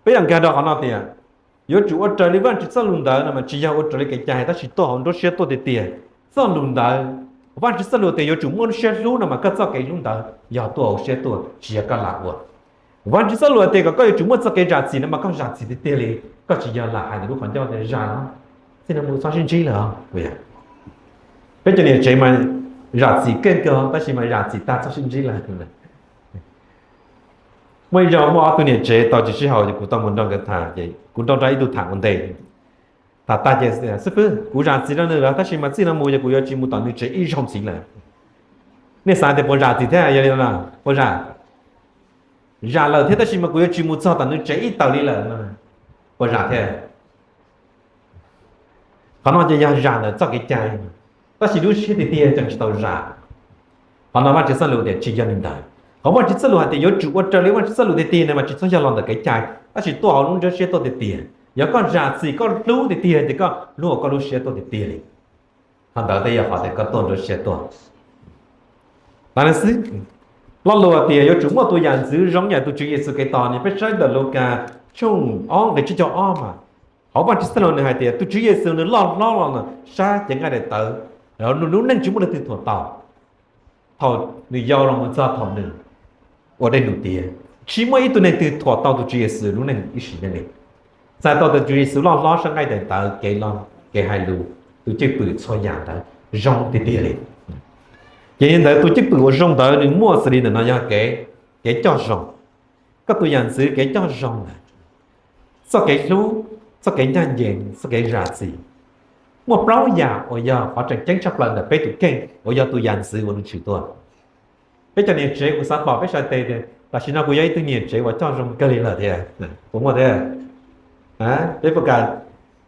Peb yuav nkag rau qhov no tias yuav tsum ua raws li Vajtswv txoj lus ntawd no mas tsis yog ua raws li kev cai tab sis tuaj hauv nruab siab tuaj tiag tiag. Txoj lus ntawd, Vajtswv txoj lus tias yuav tsum muaj lub siab hlub no mas koj txoj kev hlub ntawd yog tuaj hauv siab tuaj, tsis yog koj lam ua. Vajtswv txoj lus tias kom koj yuav tsum muaj txoj kev zam txim no mas koj zam txim tiag tiag li, koj tsis yog lam hais ntawm lub qhov ncauj tias zam no, txij no mus txhob sib ntsib lawm. Peb cov niam tsev mas zam txim keej kawg tab sis mas zam txim tag txhob sib ntsib lawm. Muaj ib zaug muaj ob tug niam tsev tau tsis sib haum ces kuv tau mus nrog nkawd tham ces kuv nrog nrog ib tug tham ua ntej. Tham tag ces, xib fwb, kuv zam txim rau nws lawm tab sis mas txij no mus ces kuv yuav tsis mus tom nws tsev ib zaug ntxiv lawm. Nej xav tias puas zam txim thiab? Yog li no, puas zam? Zam lawm thiab tab sis mas kuv yuav tsis mus txog tom nws tsev ib taws li lawm. Puas zam thiab? Qhov no ces yog zam ntawm txoj kev cai, tab sis lub siab tiag tiag tseem tsis tau zam. Qhov no Vajtswv txoj lus tias tsis yog li ntawd. Qhov Vajtswv txoj lus hais tias yuav tsum ua raws li Vajtswv txoj lus tiag tiag no mas tsis txhob yog los ntawm kev cai, tab sis tuaj hauv lub nruab siab tuaj tiag tiag. Yog koj zam txim koj hlub tiag tiag ces koj hlub hauv koj lub siab tuaj tiag tiag li. Qhov ntawd thiaj yog qhov tias koj tuaj nruab siab tuaj. Tam no xwb, lo lus tias yuav tsum muaj tus yam ntxwv zoo yam tus Tswv Yexus Khetos no, peb saib ntawm Lukas tshooj ob nqe tsib caug ob mas, hauv Vajtswv txoj lus nws hais tias tus Tswv Yexus nws loj hlob los no sab cev nqaij daim tawv, lub neej tsis muaj leej twg thuam tau thaum nws yau los mus txog thaum nws ua dej num tiav. Tsis muaj ib tug neeg twg thuam tau tus Tswv Yexus lub neej ib sim neej li. Txais tau tus Tswv Yexus loj hlob sab nqaij daim tawv, kev lo, kev hais lus, tus cwj pwm, txhua yam ntawd zoo tiag tiag li. Ces li ntawd tus cwj pwm uas zoo ntawd nws muaj xws li ntawm no yog kev, kev coj zoo. Koj tus yam ntxwv kev coj zoo ntawd, txoj kev hlub, txoj kev ncaj ncees, txoj kev zam txim. Muaj plaub yam uas yog qhov tseem ceeb tshaj plaws ntawm peb tus kheej uas yog tus yam ntxwv uas nws tshwm tuaj. Peb cov niam tsev kuv xav pom peb sai tes tias tam sim no kuv yog ib tug niam tsev uas coj zoo kawg li lawm thiab, puas muaj thiab?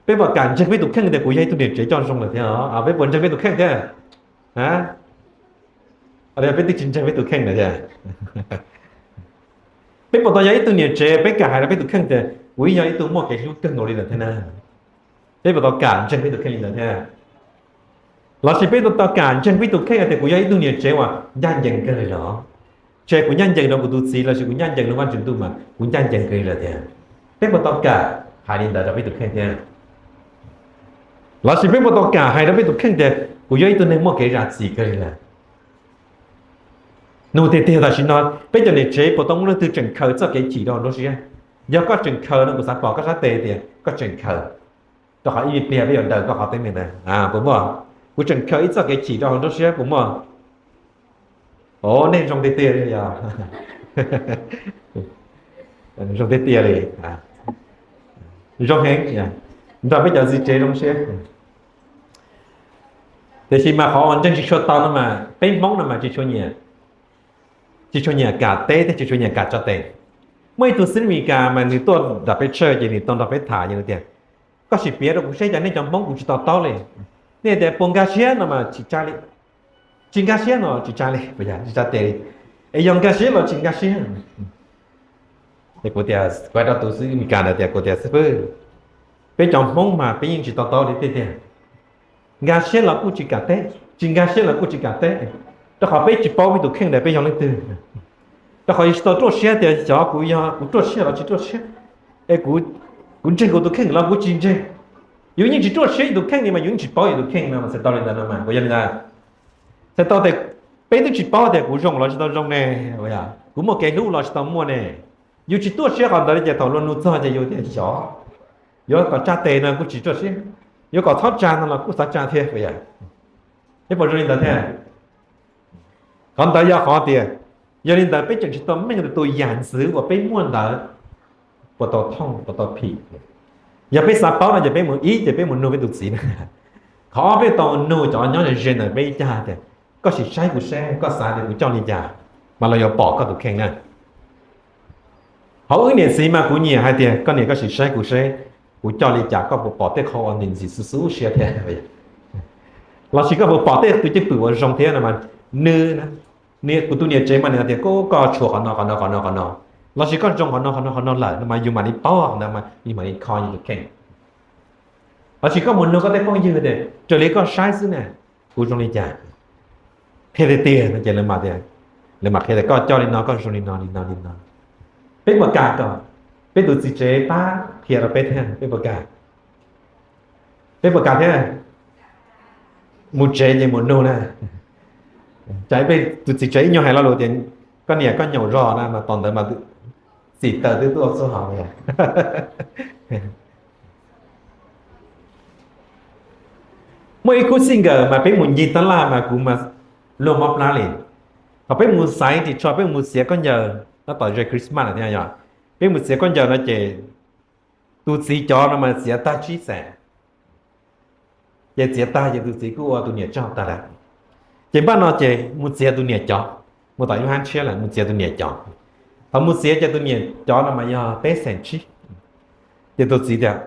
Peb puas kam ntseeg peb tus kheej tias kuv yog ib tug niam tsev coj zoo lawm thiab? Peb puas ntseeg peb tus kheej thiab? Peb twb tsis ntseeg peb tus kheej lawm thiab. Peb puas tau yog ib tug niam tsev peb kam hais rau peb tus kheej tias kuv yog ib tug muaj kev hlub kawg nkaus li lawm thiab na? Peb puas tau kam ntseeg peb tus kheej li ntawd thiab? Lossis peb puas tau kam ntseeg peb tus kheej tias kuv yog ib tug niam tsev uas ncaj ncees kawg li lawm? Ces kuv ncaj ncees rau kuv tus txiv lossis kuv ncaj ncees rau Vajtswv Ntuj mas kuv ncaj ncees kawg li lawm thiab. Peb puas tau kam hais li ntawd rau peb tus kheej thiab? Lossis peb puas tau kam hais rau peb tus kheej tias kuv yog ib tug neeg muaj kev zam txim kawg li lawm? Nug tiag tiag tam sim no peb cov niam tsev puas tau muaj leej twg tseem khaws txoj kev chim rau hauv nruab siab? Yog koj tseem khaws no kuv xav pom koj sab tes tias koj tseem khaws, rau qhov ib me pliag peb yuav daws koj qhov teeb meem ntawd, puas muaj? Kuv tseem khaws ib txoj kev chim rau hauv nruab siab, puas muaj? O, nej zoo tiag tiag li os. Zoo tiag tiag li. Zoo heev, nrog peb cov txiv tsev zoo siab. Tiam sis mas qhov uas ntseeg tsis tshua tau no mas peb Hmoob no mas tsis tshua nyiam kam teb thiab tsis tshua nyiam kam tso tes. Muaj ib tug xib hwb Amelikas mas nws tuaj nram peb church ces nws tau nrog peb tham ces nws tias, koj sim piav rau kuv seb cov nej cov Hmoob kuv tsis to taub li. Nej tias puas nkag siab no mas tsis tsa li, tsis nkag siab no tsis tsa li, tsis tsa tes li, es yog nkag siab los tsis nkag siab? Kuv tias, kuv hais rau tus xib hwb Amelikas ntawd tias, kuv tias xib hwb, peb cov Hmoob mas peb yeej tsis to taub li tiag tiag. Nkag siab los kuj tsis kam teb, tsis nkag siab los kuj tsis kam teb, rau qhov peb tsis paub peb tus kheej ntawd peb yog leej twg. Rau qhov yus tsis tau ruaj siab tias xyov kuv yog, kuv ruaj siab los tsis ruaj siab, es kuv ntseeg kuv tus kheej los kuv tsis ntseeg. Yus yeej tsis ruaj siab yus tus kheej li mas yus yeej tsis paub yus tus kheej no mas txhais tau li ntawd no mas, puas yog li ntawd? Txhais tau tias peb twb tsis paub tias kuv zoo los tsis tau zoo ne. Kuv muaj kev hlub los tsis tau muaj ne. Yus tsis ruaj siab qhov ntawd li ces thaum luag nug txog ces yus tias xyov, yuav kom tsa tes no kuj tsis ruaj siab, yuav kom txhob tsa no los kuj xav tsa thiab, puas yog? Peb puas zoo li ntawd thiab? Qhov ntawd yog qhov tias, yog li ntawd peb tseem tsis tau meej tus yam ntxwv uas peb muaj ntawd puas tau thooj, puas tau phim. Yog peb xav paub no ces peb mus, ib ces peb mus nug peb tus txiv na. Qhov ob peb tau nug cov nyob ze ntawm peb ib cag tias, koj sim saib kuv seb koj xav tias kuv coj li cas, mas luag yuav pom koj tus kheej na. Hauv wb niam txiv mas kuv nyiam hais tias koj niam koj sim saib kuv seb kuv coj li cas, koj puas pom tej qhov uas ntxim ntxim xub xub siab thiab, lossis koj puas pom tej tus cwj pwm uas zoo thiab no mas, nws, kuv tus niam tsev mas nws tias koj, koj tshuav qhov no qhov no qhov no qhov no, lossis koj zoo qhov no qhov no qhov no lawm no mas yus mam li paub ntawd mas yus mam li kho yus tus kheej. Lossis koj mus nug koj tej phooj ywg tias raws li koj saib xwb na, kuv zoo li cas? Qhia tiag tiag no ces lawv mam tias, lawv mam qhia tias koj coj li no koj zoo li no li no li no. Peb puas kam kom peb tus txiv tsev pab qhia rau peb thiab? Peb puas kam? Peb puas kam thiab? Mus tsev ces mus nug na. Tsam peb tus txiv tsev ib nyuag hais lo lus tias koj niam koj nyaum zog na mas tos ntawd mas txim taws twb tuaj txog hauv. Muaj ib khub xij nkawm mas peb mus ncig tab laj mas kuv mas luag mob plab li. Thaum peb mus xaiv ris tsho peb mus txiav khaub ncaws, tab tom ze Christmas lawm thiab yog, peb mus txiav khaub ncaws no ces tus txiv cov no mas txiav tag tsib xees. Ces txiav tag ces tus txiv kuj ua tus niam tsaug tag lawm. Ces npaj no ces mus txiav tus niam cov, mus tom ib hab tshiab lawm mus txiav tus niam cov. Thaum mus txiav ces tus niam cov no mas yog peb xees tsib. Ces tus txiv tias,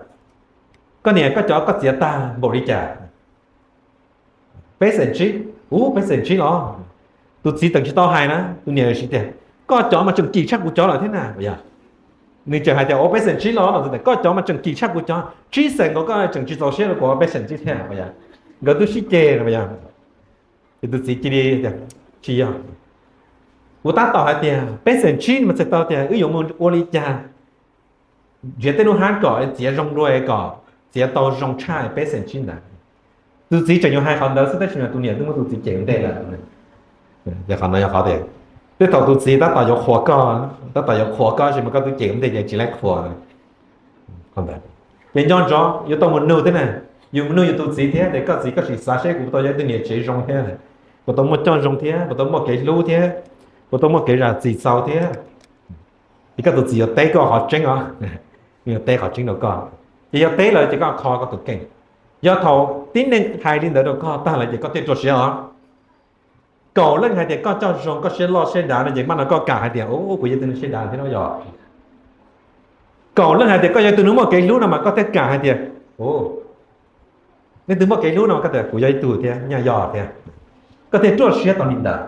koj niam, koj cov koj txiav tag npaum li cas? Peb xees tsib. Ub, peb xees tsib los? Tus txiv tseem tsis tau hais na, tus niam siv tias, koj cov mas tseem kim tshaj kuv cov lawm thiab na, puas yog? Nws tseem hais tias ua peb xees tsib los no, koj cov mas tseem kim tshaj kuv cov, tsib xees nkaus koj tseem tsis txaus siab rau kuv peb xees tsib thiab, puas yog? Nkawd twb sib ceg no yog, ces tus txiv cia li tias, tsis yog, kuv tab tom hais tias peb xeem tsib mas txhais tau tias wb yuav mus ua li cas, nrhiav tej lub hab kom txiav zoo dua kom txiav tau zoo tshaj peb xeem tsib ntawd. Tus txiv tseem yuav hais qhov ntawd xwb tab sis mas tus niam twb muab tus txiv cem ua ntej lawm. Qhov no yog qhov tias, tej thaum tus txiv tab tom yuav qhuas koj, tab tom yuav qhuas koj tab sis mas koj twb cem ua ntej ces tsis laib qhuas. Ces nco ntsoov yuav tau mus nug thiab na, yus mus nug yus tus txiv thiab tias koj txiv koj sim xav seb kuv puas tau yog ib tug niam tsev zoo thiab, puas tau muaj coj zoo thiab, puas tau muaj kev hlub thiab, puas tau muaj kev zam txim txaus thiab. Ces koj tus txiv yuav teb koj qhov tseeb os, yuav teb qhov tseeb rau koj. Ces yog teb lawm ces koj kho koj tus kheej. Yog thaum tib neeg hais li ntawd rau koj tag lawm ces koj thiaj ruaj siab os. Kaum leej hais tias koj coj zoo, koj siab loj siab dav no ces maj no koj kam hais tias, kuv yog tus neeg siab dav thiab no yog. Kaum leej hais tias koj yog tus neeg muaj kev hlub no mas koj thiaj kam hais tias, leej twg muaj kev hlub no mas koj tias kuv yog ib tug thiab, nyaj yog thiab, koj thiaj ruaj siab tau li ntawd.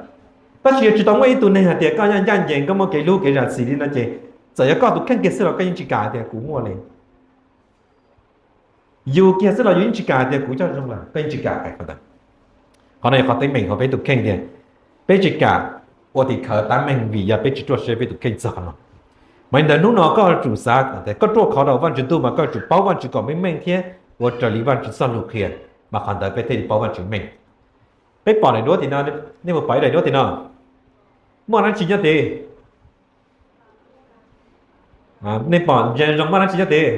Tab sis yog tsis tau muaj ib tug neeg hais tias koj yog ncaj ncees, koj muaj kev hlub kev zam txim li no ces txawm yog koj tus kheej kiag xwb los koj yeej tsis kam hais tias kuv muaj li. Yus kiag xwb los yus yeej tsis kam hais tias kuv coj zoo lawm, koj yeej tsis kam hais qhov ntawd. Qhov no yog qhov teeb meem hauv peb tus kheej tias peb tsis kam ua tim khawv tab meeg vim yog peb tsis ruaj siab peb tus kheej txog qhov no. Mas li ntawd hnub no koj yuav tsum xav tias koj ruaj khov rau Vajtswv ntuj mas koj yuav tsum paub Vajtswv kom meej meej thiab ua raws li Vajtswv txoj lus qhia, mas qhov ntawd peb thiaj li paub Vajtswv meej. Peb pom daim duab tim no, nej puas pom ib daim duab tim no? Muaj dab tsi nyob tid? Nej pom ntsia zoo muaj dab tsi nyob tid?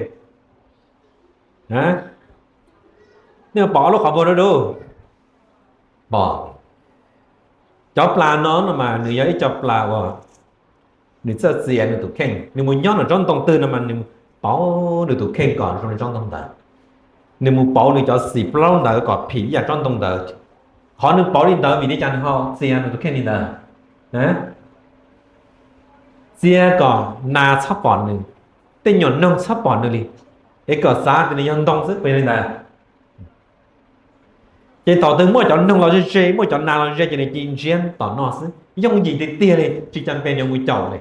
Nej pom ob lub qhov muag dub dub? Pom. Cov plas no no mas nws yog ib co plas uas nws txawj txia nws tus kheej, nws mus nyob nws tsob ntoo twg no mas nws pauv nws tus kheej kom zoo li tsob ntoo ntawd. Nws mus pauv nws cov xim plaub ntawd kom phim ib yam tsob ntoo ntawd. Qhov nws pauv li ntawd vim li cas nws ho txia nws tus kheej li ntawd? Txia kom nas txhob pom nws, tej nyuam noog txhob pom nws li, es kom xav tias nws yog ntoo xwb, puas yog li ntawd? Ces thaum twg muaj cov noog los ze ze, muaj cov nas los ze ces nws cia li ntsiab tom noj xwb, yooj yim tiag tiag li, tsis cas pes nws mus caum li.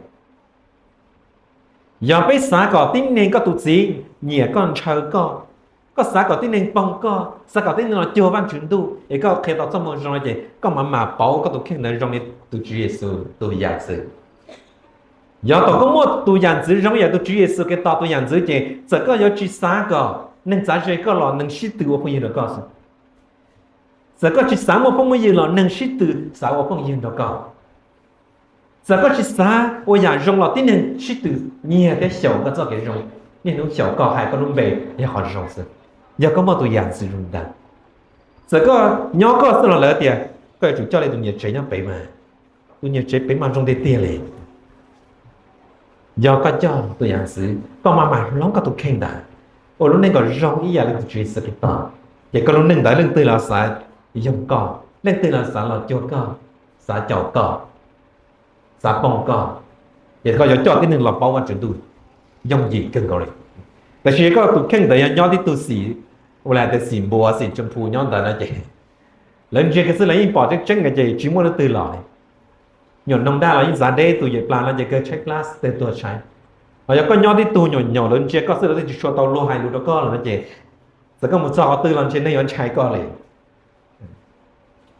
Yog peb xav kom tib neeg koj tus txiv nyiam koj ntshaw koj, koj xav kom tib neeg poog koj, xav kom tib neeg los cuag Vajtswv ntuj es koj qhia tau txoj moo zoo no ces koj mam mam pauv koj tus kheej ntawd zoo li tus Tswv Yexus tus yam ntxwv. Yog thaum koj muaj tus yam ntxwv zoo yam tus Tswv Yexus Khetos tus yam ntxwv ces txawm koj yuav tsis xav kom neeg txav ze koj los neeg sib tw ua phooj ywg rau koj xwb. Txawm koj tsis xav muaj phooj muaj ywg los neeg sib tw xav ua phooj ywg nrog koj. Txawm koj tsis xav ua yam zoo los tib neeg sib tw nyiag thiab xyaum koj txoj kev zoo, niaj hnub xyaum koj, hais koj lub npe yog qhov zoo xwb. Yog koj muaj tus yam ntxwv zoo li ntawd, txawm koj nyob koj xwb los lawv tias koj yuav tsum coj li tus niam tsev nyob pem mas, tus niam tsev pem mas zoo tiag tiag li. Yog koj coj tus yam ntxwv, koj mam mam hloov koj tus kheej ntawd ua lub neej kom zoo ib yam li tus Tswv Yexus Khetos, ces koj lub neej ntawd leej twg los xav yoog koj, leej twg los xav los cuag koj, xav caum koj, xav poog koj, ces koj yuav coj tib neeg los paub Vajtswv ntuj yooj yim kawg nkaus li. Tab sis koj tus kheej ntawd yog nyob tib tug xim, ua li tias xim npua xim tsw phu nyob ntawd no ces lawv ntsia kiag xwb lawv yeej pom tseeb tseeb ces tsis muaj leej twg los li. Nyuam noog daj los yeej ntxav deb tus yawm plas no ces kawg tshaib plab tej tuag tshaib. Ho yog koj nyob tib tug nyuam nyaum lawv ntsia koj xwb lawv twb tsis tshua tau luag hais lus rau koj lawm no ces txawm koj mus txog qhov twg los ntshe neeg yuav ntshai koj li.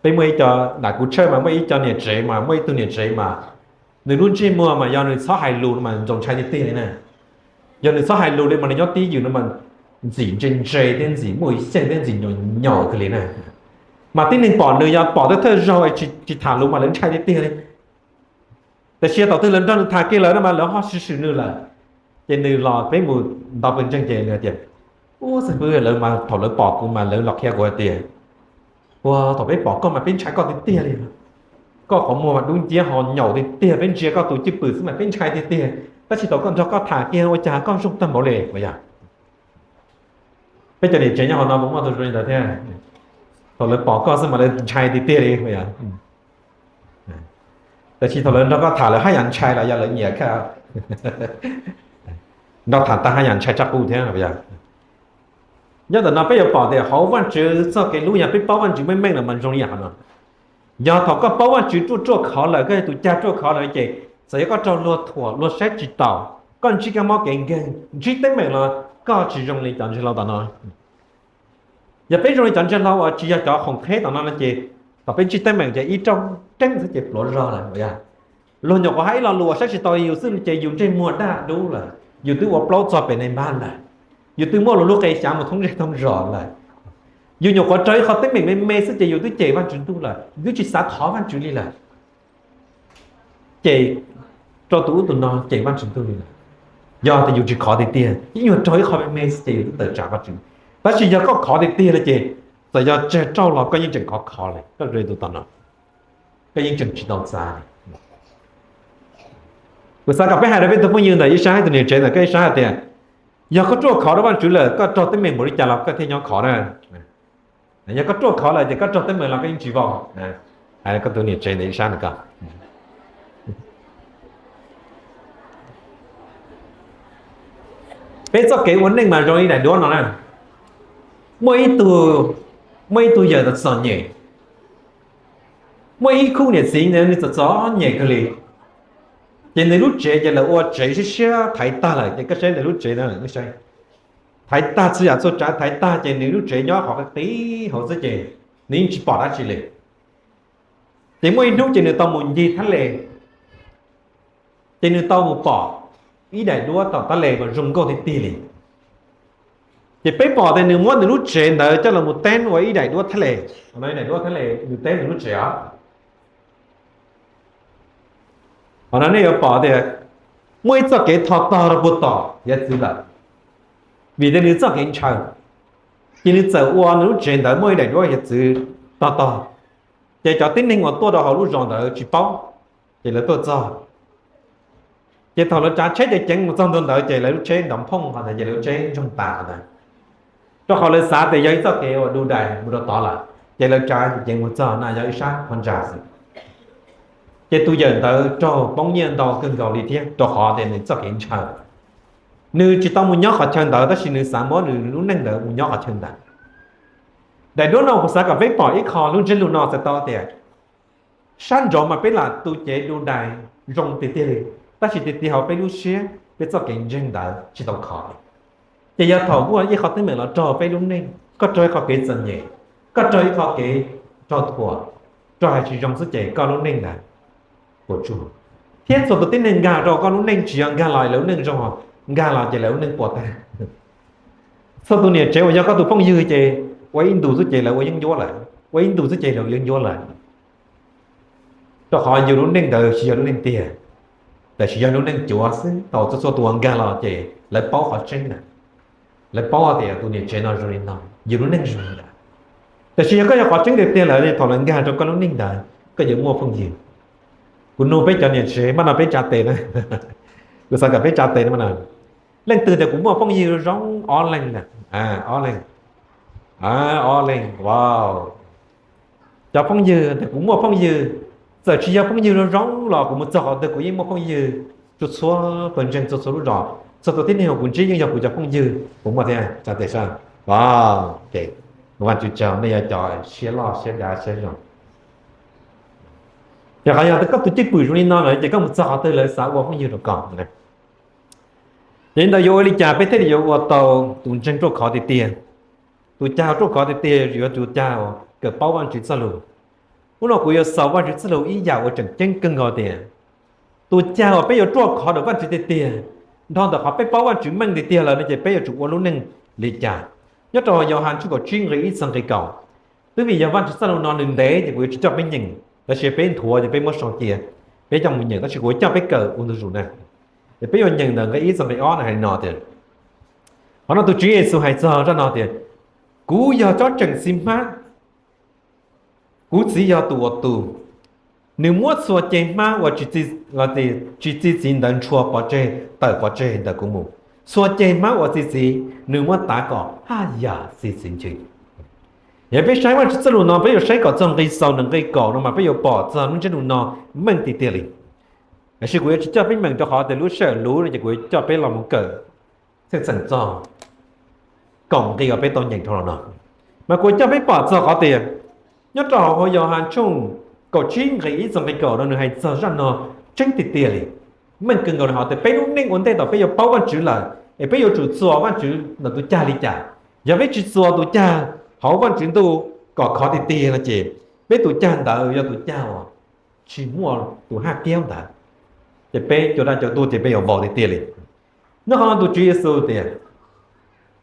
Peb muaj ib co, ntawm kuv tshawj mas muaj ib co niam tsev mas muaj ib tug niam tsev mas nws lub ntsej muag mas yog nws txhob hais lus no mas ntxoov ntshai tiag tiag li na. Yog nws txhob hais lus li mas nws nyob tib ywm no mas ntxim ntse ntse thiab ntxim muaj xyeej thiab ntxim nyaum nyaum kawg li na. Mas tib neeg pom nws yog pom thawj thawj zaug tsis tham lus mas lawv ntshai tiag tiag li. Tab sis thaum twg lawv nrog nws tham kiag lawm no mas lawv ho swm swm nws lawm. Ces nws los peb mus ntaus pawg ntseeg ces nws hais tias, ub, xib fwb, lawv mas thaum lawv pom kuv mas lawv los qhia kuv hais tias, ua, thaum peb pom koj mas peb ntshai koj tiag tiag li. Koj qhov muag mas dub nciab ho nyaum tiag tiag, peb ntsia koj tus cwj pwm xwb mas peb ntshai tiag tiag. Tab sis thaum koj nrog koj tham kiag ua cas koj zoo tag npaum li, puas yog? Peb cov niam tsev nyob hauv no puas muaj tus zoo li ntawd thiab? Thaum lawv pom koj xwb mas lawv ntshai tiag tiag li, puas yog? Tab sis thaum lawv nrog koj tham lawv haj yam ntshai los yog lawv nyiam koj? Nrog tham tag haj yam ntshai tshaj qub thiab, puas yog? Nyob ntawm no peb yuav pom tias hauv Vajtswv txoj kev hlub yog peb paub Vajtswv meej meej los mas zoo li yam qhov no. Yog thaum koj paub Vajtswv ruaj ruaj khov lawm, koj yog tus cag ruaj khov lawm ces txawm yog koj raug luag thuam luag saib tsis taus, koj ntsib kab mob kev nkeeg ntsib teeb meem los koj tsis zoo li cov ntseeg laus tom no. Yog peb zoo li cov ntseeg hlau uas tsis yog cov khoom qheb tom no no ces thaum peb ntsib teeb meem ces ib rooj reeb xwb ces pluav zog lawm. Luag nyuam qhuav hais ib lo lus uas saib tsis taus yus xwb ces yus ntsej muag daj dub lawm, yus twb ua plaub txog pem naj npab lawm, yus twb muab luag lub qe xyav mus thoob zej thoob zos lawm. Yus nyuam qhuav raug ib qho teeb meem me me xwb ces yus twb cem Vajtswv ntuj lawm, yus twb tsis xav thov Vajtswv li lawm. Ces rau tus ub tus no ces Vajtswv ntuj li lawm. Yog tias yus tsis khov tiag tiag, ib nyuag raug ib qho me me xwb ces yus twb tawm tsam Vajtswv. Tab sis yog koj khov tiag tiag li ces txawm yog tseg rauj los koj yeej tseem khov khov li, koj tus tom no koj yeej tseem tsis tau txav li. Kuv xav kom peb hais rau peb tus phooj ywg ntawm ib sab, tus niam tsev ntawm koj ib sab hais tias, yog koj ruaj khov rau Vajtswv lawm, koj raug teeb meem npaum li cas los koj thiaj nyob khov na. Yog koj ruaj khov lawm ces koj raug teeb meem los koj yeej tsis vau. Hais koj tus niam tsev ntawm ib sab na ko. Peb txoj kev ua neej mas zoo li daim duab no na. Muaj ib tug, muaj ib tug yawm txom txom nyem, muaj ib khub niam txiv nws txom txom nyem kawg li. Ces nws lub tsev ces lawv ua tsev siab siab thaiv tag lawm ces koj saib lawv lub tsev na, thaiv tag txhua yam txhua tsav thaiv tag ces nws lub tsev nyob qhov qis hauv xwb ces nws yeej tsis pom dab tsi li. Ces muaj ib hnub ces nws tau mus ncig thab les, ces nws tau mus pom ib daim duab tom thab les uas zoo nkauj tiag tiag li. Ces peb pom tias nws muab nws lub tsev ntawd coj los mus teeb ua ib daim duab thab les, ib daim duab thab les nws teeb nws lub tsev os. Qhov no nej yuav pom tias muaj ib txoj kev tho tog rau puag tom hiav txwv lawm, vim tias nws txoj kev ntshaw, ces nws txawm ua nws lub tsev ntawd muaj ib daim duab hiav txwv tog tog, ces cov tib neeg uas tuaj rau hauv lub zos ntawd tsis paub, ces lawv tuaj txog, ces thaum lawv tsav tsheb ceev ceev mus txog ntua ntawd ces lawv lub tsheb nrov phooj qhov ntawd ces lawv lub tsheb ntsoog tas qhov ntawd, rau qhov lawv xav tias yog ib txoj kev uas du dais mus rau tod lawm, ces lawv tsav ceev ceev mus txog na yog ib sab phab ntsa xwb. Ces tus yawm ntawd raug poob nyiaj ntau kawg nkaus li thiab rau qhov tias nws txoj kev ntshaw, nws tsis tau mus nyob qhov chaw ntawd tab sis nws xav muab nws lub neej ntawd mus nyob qhov chaw ntawd. Daim duab no kuv xav kom peb pom ib qho lub ntsiab lus no txhais tau tias sab nraud mas peb lam tu cev du dais zoo tiag tiag li, tab sis tiag tiag hauv peb lub siab peb txoj kev ntseeg ntawd tsis tau khov li. Ces yog thaum muaj ib qho teeb meem los raug peb lub neej, koj raug ib qho kev txom nyem, koj raug ib qho kev raug thuam, raug hais tsis zoo xwb ces koj lub neej ntawd puas tsuaj. Thiab txhua tus tib neeg nkag rau koj lub neej tsis yog nkag los lawv lub neej zoo, nkag los ces lawv lub neej puas tag. Txhua tus niam tsev uas yog koj tus phooj ywg ces ua ib ntus xwb ces lawv ua yeeb ncuab lawm, ua ib ntus xwb ces lawv ua yeeb ncuab lawm. Rau qhov yus lub neej ntawd tsis yog lub neej tiag, tab sis yog lub neej cuav xwb. Thaum txhua txhua tus uas nkag los ces lawv paub qhov tseeb na, lawv paub tias tus niam tsev no zoo li no, yus lub neej zoo li ntawd. Tab sis yog koj yog qhov tseeb tiag tiag lawm thaum lawv nkag rau koj lub neej ntawd koj yuav muaj phooj ywg. Kuv nug peb cov niam tsev mas no peb tsa tes na, kuv xav kom peb tsa tes na mas no. Leej twg tias kuv muaj phooj ywg zoo ob leeg na, ob leeg, ob leeg, wow. Cov phooj ywg tias kuv muaj phooj ywg, txawm tsis yog phooj ywg zoo zoo los kuv mus txog qhov twg kuv yeej muaj phooj ywg txhua txhua pawg ntseeg txhua txhua lub zos, txhua tus tib neeg uas kuv ntsib yeej yog kuv cov phooj ywg, kuv muaj thiab. Tsa tes sab, wow, Vajtswv tsaug, nej yog cov siab loj siab dav siab zoo. Yog qhov yog koj tus cwj pwm zoo li no lawm ces koj mus txog qhov twg lawv xav ua phooj ywg rau koj. Yog li ntawd yuav ua li cas peb thiaj li yuav ua tau tus ntseeg ruaj khov tiag tiag? Tus cag ruaj khov tiag tiag yuav tus cag uas kawm paub Vajtswv txoj lus. Hnub no kuv yuav xaus Vajtswv txoj lus ib yam uas tseem ceeb kawg nkaus tias tus cag uas peb yuav ruaj khov rau Vajtswv tiag tiag, nrog ntawm qhov peb paub Vajtswv meej tiag tiag lawm no ces peb yuav tsum ua lub neej li cas. Nyob rau Yauhas tshooj kaum tsib nqe ib txog nqe kaum, twb vim yog Vajtswv txoj lus no nws ntev ces kuv yuav tsis coj peb nyeem, tab sis peb nthuav ces peb muab sau cia, peb coj mus nyeem, tab sis kuv yuav coj peb kawm ua ntu zus na. Ces peb yuav nyeem ntawm nqe ib txog nqe ob hais li no tias, qhov no tus Tswv Yexus hais txog zaj no tias, kuv yog tsob tseem txiv hmab, kuv Txiv yog tus uas tu. Nws muab txhua ceg hmab uas tsis txi txiv txiv ntawd ntshua pov tseg tawm pov tseg ntawm kuv mus. Txhua ceg hmab uas txi txiv, nws muab tav kom haj yam txi txiv ntsws. Yog peb saib Vajtswv txoj lus no peb yuav saib kom txog nqe xaus nws nqe kaum no mas peb yuav pom txog lub ntsiab lus no meej tiag tiag li. Tiam sis kuv yuav tsis coj peb meem rau qhov tias lub sij hawm luv no ces kuv yuav coj peb los mus kawm txheej txheem txog kaum nqe uas peb tau nyeem dhau los no. Mas kuv coj peb pom txog qhov tias nyob rau hauv Yauhas tshooj kaum tsib nqe ib txog nqe kaum no nws hais txog zaj no tseeb tiag tiag li. Meej kawg nkaus li hais tias peb lub neej ua ntej thaum peb yuav paub Vajtswv lawm es peb yuav tsum txuas Vajtswv ntawm tus cag li cas. Yog peb tsis txuas tus cag hauv Vajtswv ntuj kom khov tiag tiag no ces peb tus cag ntawd yog tus cag uas tsis muaj tus haj kiab ntawd, ces peb cua dab cua tuag ces peb yuav vau tiag tiag li. Nyob qhov no tus Tswv Yexus tias,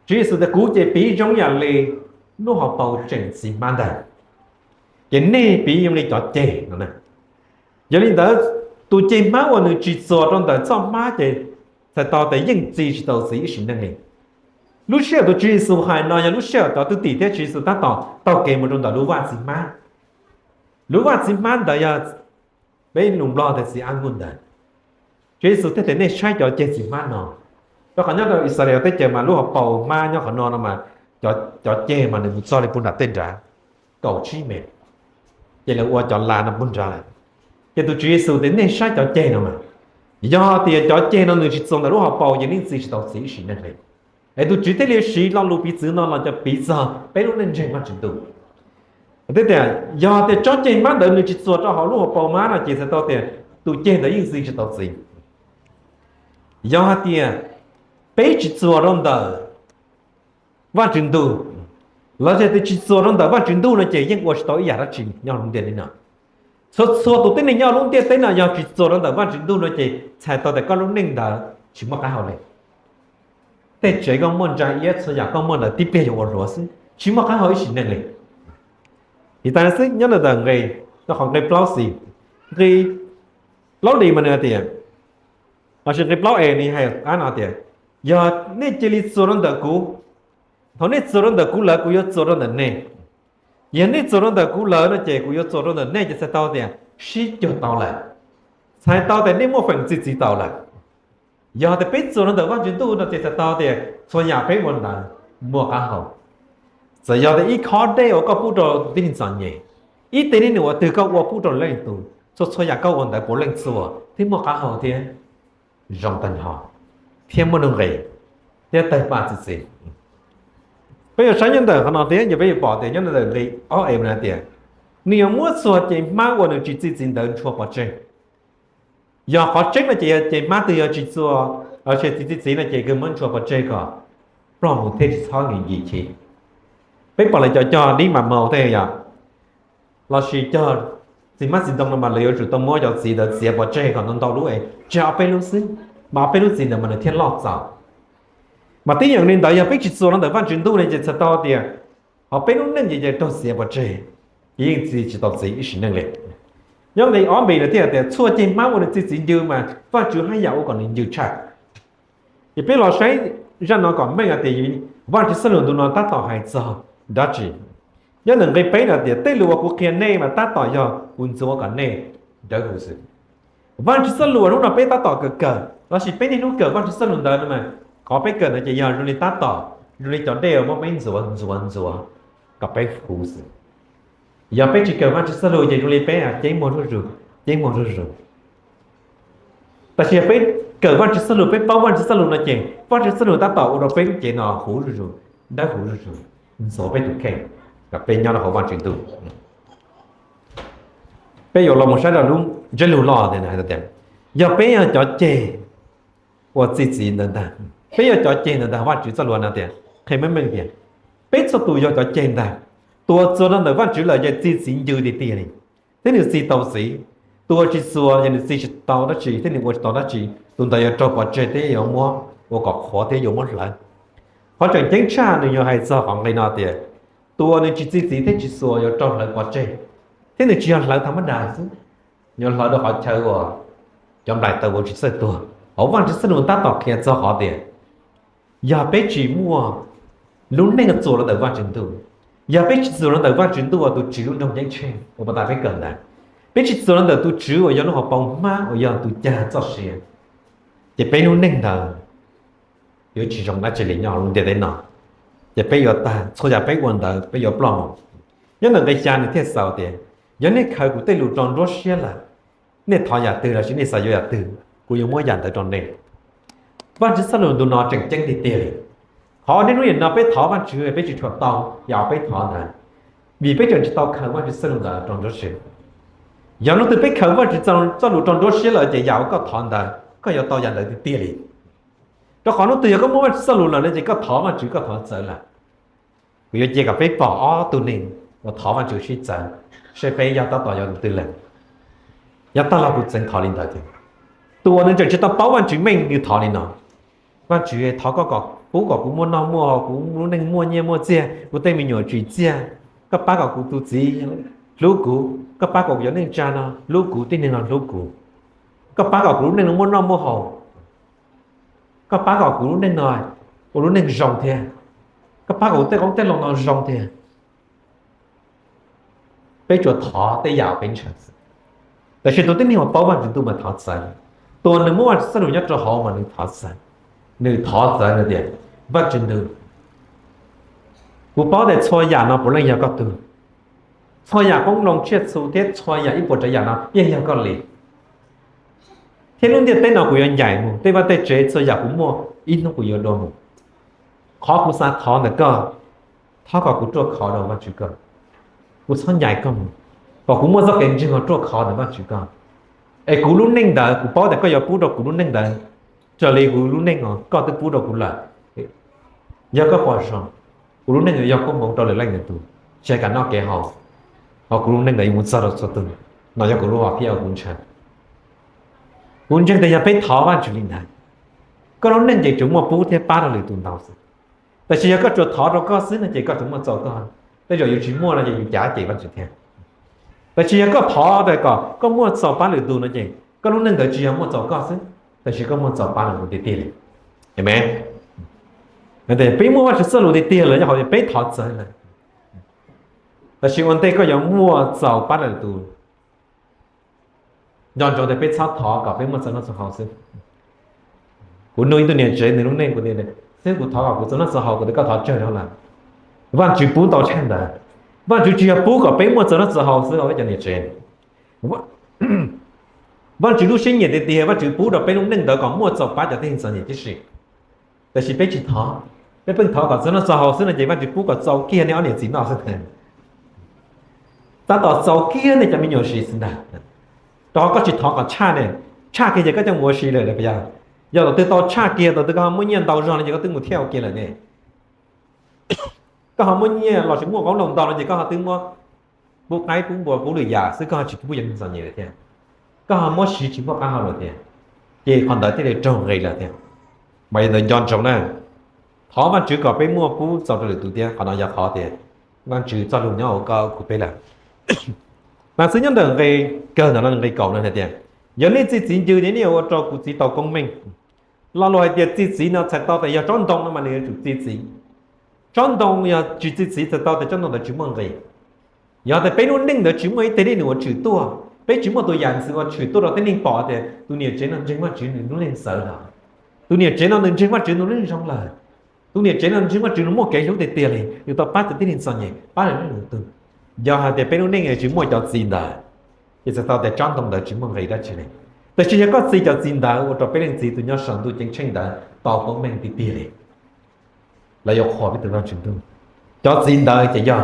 Tswv Yexus tias, Kuv ces piv zoo yam li lub hauv paus tseem txiv hmab ntag, ces nej piv zoo li cov ceg no. Yog li ntawd, tus ceg hmab uas nws tsis txuas rau ntawm txoj hmab ces txhais tau tias yeej txi tsis tau txiv ib sim neej li. Lub sij hawm tus Tswv Yexus hais no yog lub sij hawm cov thwj tim thiab Tswv Yexus tab tom taug kev mus rau ntawm lub vaj txiv hmab. Lub vaj txiv hmab ntawd yog peb lus Nplog tias txiv ab nkuj ntawd. Tswv Yexus thiaj tias, Nej saib cov ceg txiv hmab no. Rau qhov nyob rau Yixalayees teb chaws mas lub hauv paus hmab nyob qhov no no mas cov ceg mas nws mus txog li puag nram tej nrad kaum tsib mev, ces lawv ua cov la no puag nrad lawm. Ces tus Tswv Yexus tias, Nej saib cov ceg no mas, yog tias cov ceg no nws tsis txuas ntawm lub hauv paus ces yeej txi tsis tau txiv ib sim neej li. Es tus Tswv thiaj li siv lo lus piv txwv no los cov piv txog peb lub neej ntseeg Vajtswv ntuj. Thiab tias yog tias tsob ceg hmab ntawd nws tsis txuas rau hauv lub hauv paus hmab no ces txhais tau tias tus ceg ntawd yeej txi tsis tau txiv. Yog hais tias peb tsis txuas rau ntawm Vajtswv ntuj, los yog tias tsis txuas rau ntawm Vajtswv ntuj no ces yeej ua tsis tau ib yam dab tsi nyob lub ntiaj teb no. Txhua txhua tus tib neeg nyob lub ntiaj teb no yog tsis txuas rau ntawm Vajtswv ntuj no ces txhais tau tias koj lub neej ntawd tsis muaj qab hau li. Tej tsev koj muaj ntsa iab txhua yam koj muaj ntawd tib pliag yuav ua hluav xwb, tsis muaj qab hau ib sim neej li. Ib tag xwb nyob ntawm nqe, qhov nqe plaub xis, nqe plaub li mas nws hais tias, los sis nqe plaub es nws hais qab no tias, Yog nej cia li txuas rau ntawm kuv, thaum nej txuas rau ntawm kuv lawm kuv yuav txuas rau ntawm nej. Yog nej txuas rau ntawm kuv lawm no ces kuv yuav txuas rau ntawm nej, ces txhais tau tias sib cuag tau lawm, txhais tau tias nej muaj feem txi txiv tau lawm. Yog tias peb txuas rau ntawm Vajtswv ntuj no ces txhais tau tias txhua yam peb ua ntawd muaj qab hau. Txawm yog tias ib khob dej uas koj pub rau tus tib neeg txom nyem, ib teg nws ua twg koj ua pub rau leej twg, txhua txhua yam koj ua ntawd puav leej txuas thiab muaj qab hau thiab zoo tag nrho thiab muaj nuj nqis thiab tawg paj txi txiv. Peb yuav saib nyob ntawm qhov no thiab yog peb yuav pom tias nyob ntawm nqe ob es hais tias, Nws yuav muab txhua ceg hmab uas nws tsis txi txiv ntawd ntshua pov tseg. Yog qhov tseeb no ces yog ceg hmab twg yog tsis txuas, tsis txi txiv no ces kawg muab ntshua pov tseg kom ploj mus thiab tsis txhob nkim nkim chim. Peb pom lawv cov cog dib mas maus tej yom, los sis cog txiv hmab txiv ntoo no mas lawv yuav tsum tau muab cov txiv ntawd txiav pov tseg kom ntau ntau lub es tseg ob peb lub xwb, mas ob peb lub txiv ntawd mas nws thiaj loj txaus. Mas tib yam li ntawd yog peb tsis txuas rau ntawm Vajtswv ntuj ne ces txhais tau tias hauv peb lub neej ces raug txiav pov tseg, ces yeej txi tsis tau txiv ib sim neej li. Nyob nqe ob npe no thiaj tias txhua ceg hmab uas nws txi txiv ncw mas Vajtswv haj yam ua kom nws ncw tshaj. Ces peb los saib zaj no kom meej hais tias Vajtswv txoj lus ntu no tab tom hais txog dab tsi? Nyob ntawm nqe peb no tias tej lus uas kuv qhia nej mas tab tom yog kuv ntxuav kom nej dawb huv xwb. Vajtswv txoj lus uas hnub no peb tab tom kawm kawm los sis peb niaj hnub kawm Vajtswv txoj lus ntawd no mas, qhov peb kawm ntawd ces yog zoo li tab tom zoo li cov dej uas muab peb ntxuav ntxuav ntxuav kom peb huv xwb. Yog peb tsis kawm Vajtswv txoj lus ces zoo li peb ceeb muag zuj zus, ceeb muag zuj zus. Tab sis yog peb kawm Vajtswv txoj lus, peb paub Vajtswv txoj lus no ces Vajtswv txoj lus tab tom ua rau peb lub cev no huv zuj zus, dawb huv zuj zus, ntxuav peb tus kheej kom peb nyob rau hauv Vajtswv ntuj. Peb yuav los mus saib rau lub ntsiab lus loj tias, yog peb yog cov ceg uas txi txiv ntawd ntag, peb yog cov ceg ntawd ntag, Vajtswv txoj lus no tias, qhia meej meej tias peb txhua tus yog cov ceg ntag. Tus uas txuas rau ntawm Vajtswv lawm ces txi txiv ncw tiag tiag li, thiab nws txi tau txiv. Tus uas tsis txuas ces nws txi tsis tau dab tsi thiab nws ua tsis tau dab tsi, tus ntawd yuav raug pov tseg thiab yuav muab ua kom qhuav thiab yuav muab hlawv. Qhov tseem ceeb tshaj nws yuav hais txog qhov nqe no tias tus uas nws tsis txi txiv thiab tsis txuas yuav raug hlawv pov tseg, thiab nws tsis yog hlawv tha mab das xwb, yuav hlawv rau qhov chaw uas cov nplaim taws vauv tsis txawj tuag. Hauv Vajtswv txoj lus tab tom qhia txog qhov tias yog peb tsis muaj lub neej txuas rau ntawm Vajtswv ntuj, yog peb tsis txuas rau ntawm Vajtswv ntuj uas tus Tswv lub nroog ceeb tsheej uas puag ta peb kawm ntawd, peb tsis txuas rau ntawm tus Tswv uas yog lub hauv paus hmab uas yog tus cag txoj sia, ces peb lub neej ntawd yuav tsis zoo dab tsi li nyob lub ntiaj teb no, ces peb yuav tag, txhua yam peb ua ntawd peb yuav ploj mus. Nyob ntawm nqe xya nws thiaj xaus tias, yog nej khaws kuv tej lus rau nruab siab lawm, nej thov yam twg los sis nej xav yuav yam twg, kuv yuav muab yam ntawd rau nej. Vajtswv txoj lus ntu no tseem ceeb tiag tiag li. Qhov niaj hnub nim no peb thov Vajtswv peb tsis tshua tau yam uas peb thov ntawd, vim peb tseem tsis tau khaws Vajtswv txoj lus ntawd rau nruab siab. Yog hnub twg peb khaws Vajtswv txoj lus rau nruab siab lawm ces yam uas koj thov ntawd koj yuav tau yam ntawd tiag tiag li. Rau qhov hnub twg yog koj muaj Vajtswv txoj lus lawm no ces koj thov Vajtswv koj thov txawv lawm. Kuv yuav cia kom peb pom ob tug neeg uas thov Vajtswv sib txawv, seb peb yog tab tom yog tus twg lawm. Yog tag los kuv txeev thov li ntawd tias, tus uas nws tseem tsis tau paub Vajtswv meej nws thov li no: Vajtswv, thov koj kom pub kom kuv muaj noj muaj haus, kuv lub neej muaj nyiaj muaj txiag, kuv tej me nyuam tsim txiaj. Koj pab kom kuv tus txiv hlub kuv, koj pab kom kuv cov neej tsa no hlub kuv, tib neeg no hlub kuv. Koj pab kom kuv lub neej no muaj noj muaj haus. Koj pab kom kuv lub neej no ua lub neej zoo thiab. Koj pab kom kuv tej qoob tej loo no zoo thiab. Peb tsuas thov tej yam peb ntshaw xwb. Tab sis tus tib neeg uas paub Vajtswv ntuj mas thov txawv. Tus uas nws muaj Vajtswv txoj lus nyob rau hauv mas nws thov txawv. Nws thov txawv nws tias, Vajtswv ntuj, kuv paub tias txhua yam no puav leej yog koj tug. Txhua yam qoob loo tsiaj txhu thiab txhua yam ib puas tsav yam no yeej yog koj li. Thiab lub ntiaj teb no kuv yuav ncaim mus, tej vaj tej tsev txhua yam kuv muaj ib hnub kuv yuav dua mus. Qhov kuv xav thov ntawm koj, thov kom kuv ruaj khov rau Vajtswv koj. Kuv txhob ncaim koj mus, kom kuv muaj txoj kev ntseeg uas ruaj khov ntawm Vajtswv koj. Es kuv lub neej ntawd kuv paub tias koj yuav pub rau kuv lub neej ntawd raws li kuv lub neej uas koj twb pub rau kuv lawm. Yog koj pom zoo, kuv lub neej yuav yog koob hmoov rau lwm leej lwm tus, tsis hais kev noj kev haus, hos kuv lub neej ntawd yuav mus txog rau txhua tus. No yog kuv lub hom phiaj uas kuv ntshaw. Kuv ntseeg tias yog peb thov Vajtswv li ntawd, koj lub neej ces tsuas muaj pub thiab pab rau lwm tus ntau xwb. Tab sis yog koj tsuas thov rau koj xwb no ces koj tsuas muaj txaus koj, tej zaum yus tsis muaj no ces yus cav ces Vajtswv thiab. Tab sis yog koj thov tias kom koj muaj txaus pab lwm tus no ces koj lub neej ntawd tsis yog muaj txaus koj xwb, tab sis koj muaj txaus pab lwm tus tiag tiag li. Amees. Peb muaj Vajtswv txoj lus tiag tiag lawm yog hais tias peb thov txawv lawm, tab sis ua ntej koj yuav muaj txaus pab lwm tus, nco ntsoov tias peb txhob thov kom peb muaj txaus noj txaus haus xwb. Kuv nug ib tug niam tsev nws lub neej, kuv tias, xib hwb, kuv thov kom kuv txaus noj txaus haus, kuv tias koj thov tsawg zaus lawm? Vajtswv pub ntau tshaj ntawd. Vajtswv tsis yog pub kom peb muaj txaus noj txaus haus xwb os cov niam tsev. Vajtswv lub siab nyiam tiag tiag, Vajtswv pub rau peb lub neej ntawd kom muaj txaus pab cov tib neeg txom nyem tib si. Tab sis peb tsis thov, peb pheej thov kom txaus noj txaus haus xwb no ces Vajtswv pub kom txaus kiag nej ob niam txiv noj xwb ntag. Tab tom txaus kiag nej cov me nyuam siv xwb ntag. Rau qhov koj tsis thov kom tshaj ne, tshaj kiag ces koj coj mus ua si lawm puas yog? Yog tus twg tau tshaj kiag, tus twg koj ho muab nyiaj ntau zog no ces koj twb mus thiaj ua ke lawm ne. Koj ho muab nyiaj los sis muaj qoob loo ntau no ces koj ho twb muab pub qaib pub npua pub lwm yam xwb, koj ho tsis pub cov neeg txom nyem lawm thiab. Koj ho muab siv tsis muaj qab hau lawm thiab, ces qhov ntawd thiaj li raug nqis lawm thiab. Mas yog ntawd nco ntsoov na, thov Vajtswv kom peb muaj pub txaus rau lwm tus thiab, qhov no yog qhov tias Vajtswv txoj lus nyob hauv koj kuv peb lawm. Mas xwb nyob ntawm nqe kawg ntawm no nqe kaum no hais tias, yog nej txi txiv ncw ces nej yuav ua rau kuv txiv tau koob meej. Lo lus hais tias txi txiv no txhais tau tias yog tsob ntoo no mas nws yuav tsum txi txiv. Tsob ntoo yog tsis txi txiv txhais tau tias tsob ntoo ntawd tsis muaj nqis. Yog tias peb lub neej ntawd tsis muaj ib teg dej num uas tshwm tuaj, peb tsis muaj tus yam ntxwv uas tshwm tuaj rau tib neeg pom tias tus niam tsev no ntseeg Vajtswv nws lub neej txawv lawm, tus niam tsev no nws ntseeg Vajtswv nws lub neej zoo lawm, tus niam tsev no ntseeg Vajtswv nws muaj kev hlub tiag tiag li, nws tau pab cov tib neeg txom nyem, pab lwm leej lwm tus. Yog hais tias peb lub neej tsis muaj cov txiv ntawd, ces txhais tau tias tsob ntoo ntawd tsis muaj nqis dab tsi li. Tab sis yog koj txi cov txiv ntawd ua rau peb Leej Txiv tus nyob saum ntuj ceeb tsheej ntawd tau koob meej tiag tiag li, lawv yuav qhuas peb tus Vajtswv ntuj. Cov txiv ntawd ces yog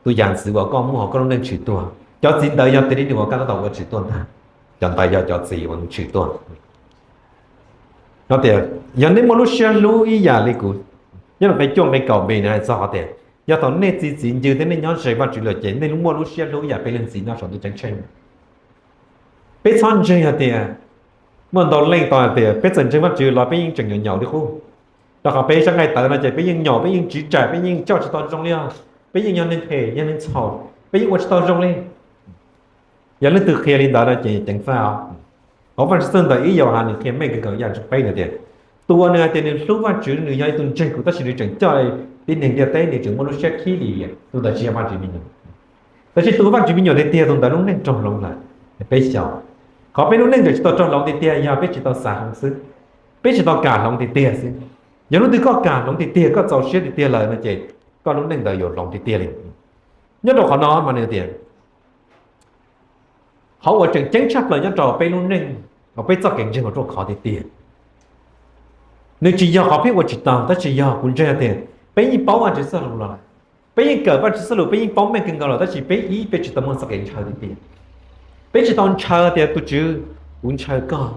tus yam ntxwv uas koj muaj hauv koj lub neej tshwm tuaj. Cov txiv ntawd yog tes dej num uas koj tab tom ua tshwm tuaj ntag. Cov ntawd yog cov txiv uas tshwm tuaj. No tias, yog nej muaj lub siab hlub ib yam li kuv, nyob rau nqe cuaj nqe kaum npe no hais txog qhov tias, yog thaum nej txi txiv ncw thiab nej nyob ze Vajtswv lawm ces nej muaj lub siab hlub ib yam peb Leej Txiv nyob saum ntuj ceeb tsheej. Peb txhob ntseeg hais tias, muaj ntau leej tau hais tias peb txawm ntseeg Vajtswv los peb yeej tseem nyaum nyaum li qub. Rau qhov peb sab nqaij tawv no ces peb yeej nyaum, peb yeej tsiv tsaim, peb yeej coj tsis tau zoo li os, peb yeej yog neeg phem yog neeg txhaum, peb yeej ua tsis tau zoo li. Yog leej twg qhia li ntawd no ces ceev faj os. Hauv Vajtswv txoj ntawm ib Yauhas nws qhia meej kawg nkaus ib yam ntsib peb no tias, tus uas nws hais tias nws hlub Vajtswv nws yog ib tug ntseeg kuv tab sis nws tseem coj tib neeg ntiaj teb nws tseem muaj lub siab khib li, tus ntawd tsis yog Vajtswv me nyuam. Tab sis tus Vajtswv me nyuam tiag tiag tus ntawd lub neej raug hloov lawm. Peb xyaum, qhov peb lub neej tseem tsis tau raug hloov tiag tiag yog peb tsis tau xav hloov xwb, peb tsis tau kam hloov tiag tiag xwb. Yog hnub twg koj kam hloov tiag tiag, koj txaus siab tiag tiag lawm no ces koj lub neej ntawd yuav hloov tiag tiag li. Nyob rau qhov no mas nws tias, qhov uas tseem ceeb tshaj plaws nyob rau peb lub neej, peb txoj kev ntseeg uas ruaj khov tiag tiag, nws tsis yog qhov peb ua tsis tau, tab sis yog kuv ntseeg tias peb yeej paub Vajtswv txoj lus los lawm, peb yeej kawm Vajtswv txoj lus, peb yeej paub meej kawg nkaus lawm, tab sis peb ib peb tsis tau muaj txoj kev ntshaw tiag tiag, peb tsis tau ntshaw tias tus Tswv, kuv ntshaw koj,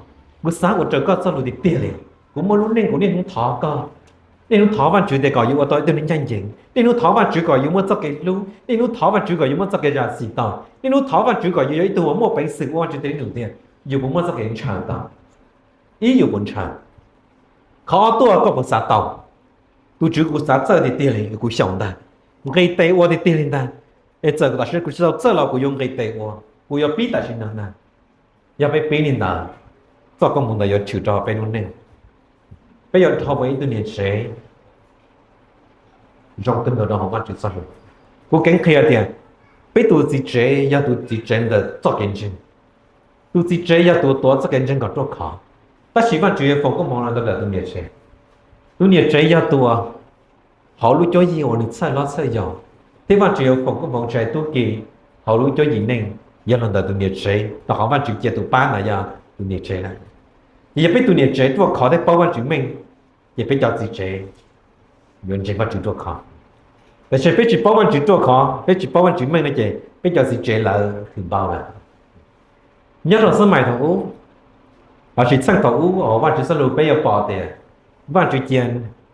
kuv xav ua raws koj txoj lus tiag tiag li, kuv muaj lub neej kuv niaj hnub thov koj, Niaj hnub thov Vajtswv tias kom yus ua tau ib tug neeg ncaj ncees, niaj hnub thov Vajtswv kom yus muaj txoj kev hlub, niaj hnub thov Vajtswv kom yus muaj txoj kev zam txim tau, niaj hnub thov Vajtswv kom yus yog ib tug uas muaj peev xwm ua Vajtswv tej lub num tiag, yus puas muaj txoj kev ntshaw tau? Ib, yus puas ntshaw? Qhov ob tuaj koj puas xav tau? Tus Tswv, kuv xav txawj tiag tiag li, kuv xyaum ntag, nqis tes ua tiag tiag li ntag. Es txawm tam sim no kuv tsis tau txawj los kuv yuav nqis tes ua, kuv yuav pib tam sim no ntag. Yog peb pib li ntawd, txoj koob hmoov ntawd yuav tshwm rau peb lub neej. Peb yuav dhau mus ib tug niam tsev zoo kawg nkaus rau hauv Vajtswv txoj lus. Kuv keev qhia tias peb tus txiv tsev yog tus txiv tsev ntawm txoj kev ntseeg. Tus txiv tsev yog tus tuav txoj kev ntseeg kom ruaj khov, tab sis Vajtswv yuav foom koob hmoov los ntawm tus niam tsev. Tus niam tsev yog tus hauv lub cuab yig uas nws txhawj hlob txhawj yau, thiab Vajtswv yuav foom koob hmoov tshais tub ki hauv lub cuab yig neej yog los ntawm tus niam tsev, rau qhov Vajtswv cia tus pab ntawd yog tus niam tsev lawm. Ces yog peb tus niam tsev ruaj khov thiab paub Vajtswv meej, ces peb cov txiv tsev yuav ntseeg Vajtswv ruaj khov. Tab sis peb tsis paub Vajtswv ruaj khov, peb tsis paub Vajtswv meej no ces peb cov txiv tsev lawv hwm npau lawm. Nyob rau xab mais thaum ub, lossis txheej thaum ub uas Vajtswv txoj lus peb yuav pom tias Vajtswv cia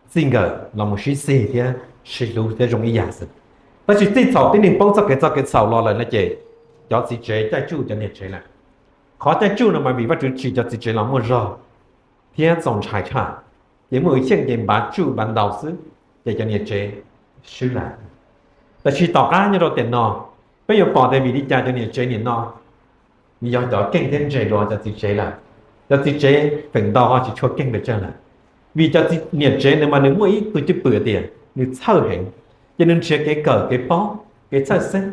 txij nkawm los mus sib xis thiab sib hlub thiab zoo ib yam xwb. Tab sis txij thaum tib neeg poob txoj kev txhaum los lawm no ces cov txiv tsev caij tsuj cov niam tsev lawm. Qhov caij tsuj no mas vim Vajtswv tsim cov txiv tsev los muaj zog thiab txaus ntshai tshaj, ces muaj ua xyeej ces npav tsuj npav ntaus xwb, ces cov niam tsev swb lawm. Tab sis tom qab nyob rau tiam no, peb yuav pom tias vim li cas cov niam tsev niam no yog cov keej thiab ntse dua cov txiv tsev lawm. Cov txiv tsev feem ntau ho tsis tshua keej pes tsawg lawm, vim cov niam tsev nws mas nws muaj ib tug cwj pwm tias nws txhawj heev, ces nws nrhiav kev kawm kev paub kev txhawj xeeb.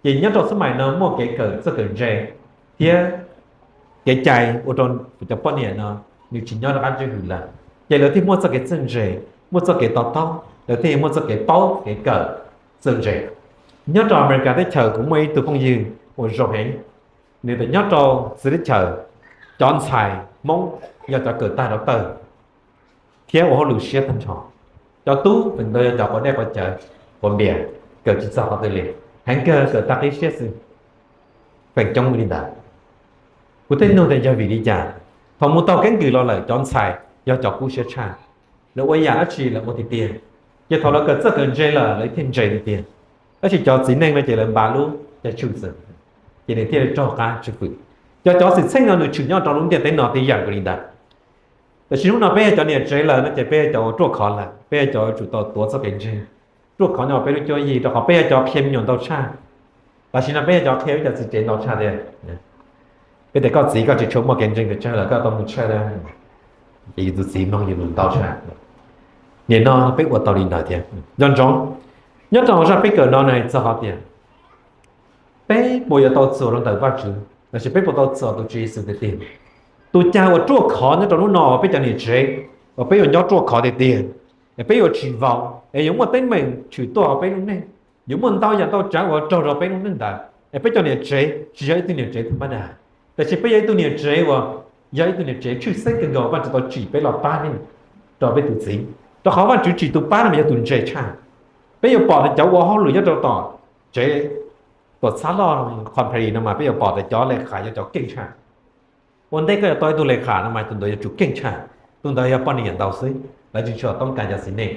Ces nyob rau xab mais no muaj kev kawm txawj kawm ntse thiab kev cai ua rau cov poj niam no nws tsis nyob rov qab ntsej hwm lawm, ces lawv thiaj muaj txoj kev txawj ntse, muaj txoj kev to taub, lawv thiaj muaj txoj kev paub kev kawm txawj ntse. Nyob rau Amelikas teb chaws kuv muaj ib tug phooj ywg uas zoo heev, nws tau nyob rau txawv teb chaws, cov ntxhais Hmoob yog cov kawm tag rau tawg thiab ua hauj lwm siab tag nrho. Cov tub feem ntau yog cov quav dej quav cawv, quav npias, kawm tsis txog qhov twg li, heev kawg kawm tag qib siab xwb, feem coob li ntawd. Kuv thiaj nug tias yog vim li cas thaum mus taug keeb kwm los lawm cov ntxhais yog cov kub siab tshaj, lawv ua yam dab tsi lawv ua tiag tiag, ces thaum lawv kawm txawj kawm ntse lawm lawv thiaj ntse tiag tiag. Tab sis cov txiv neej no ces lawv npav lub caij tsuj xwb, ces nws thiaj li raug qab tswj hwm. Cov, cov xwm txheej no nws tshwm nyob rau lub ntiaj teb no tib yam nkaus li ntawd. Tab sis hnub no peb yog cov niam tsev lawm no ces peb yog cov uas ruaj khov lawm, peb yog cov uas tsum tau tuav txoj kev ntseeg, ruaj khov nyob peb lub cuab yig, rau qhov peb yog cov qhia me nyuam ntau tshaj. Tam sim no peb yog cov qhia peb cov txiv tsev ntau tshaj tiag. Peb tias koj txiv koj tsis tshua muaj kev ntseeg pes tsawg lawm, koj tau mus tshawj, ces yus tus txiv mloog yus lus ntau tshaj. Nim no peb ua tau li ntawd thiab. Nco ntsoov, nyob rau hauv zaj peb kawm no nws hais txog qhov tias peb puas yuav tau txuas rau ntawm Vajtswv lossis peb puas tau txuas tus Tswv Yexus tiag tiag? Tus cag uas ruaj khov nyob rau hnub no uas peb cov niam tsev, uas peb yuav nco ruaj khov tiag tiag, es peb yuav tsis vau, es yuav muaj teeb meem tshwm tuaj hauv peb lub neej, yuav muaj ntau yam ntau tsav uas raug rau peb lub neej ntawd, es peb cov niam tsev tsis yog ib tug niam tsev thoob pab dag, tab sis peb yog ib tug niam tsev uas yog ib tug niam tsev tshwj xeeb kawg nkaus Vajtswv tau tsim peb los pab nej rau peb tus txiv, rau qhov Vajtswv tsim tus pab no mas yog tus ntse tshaj. Peb yuav pom tias cov ua hauj lwm nyob rau tom tsev tuam txhab loj company no mas peb yuav pom tias cov le khas yog cov keej tshaj. Ua ntej koj yuav tau ib tug le khas no mas tus ntawd yuav tsum keej tshaj. Tus ntawd yog poj niam ntau xwb, lawv tsis tshua toob kas cov txiv neej,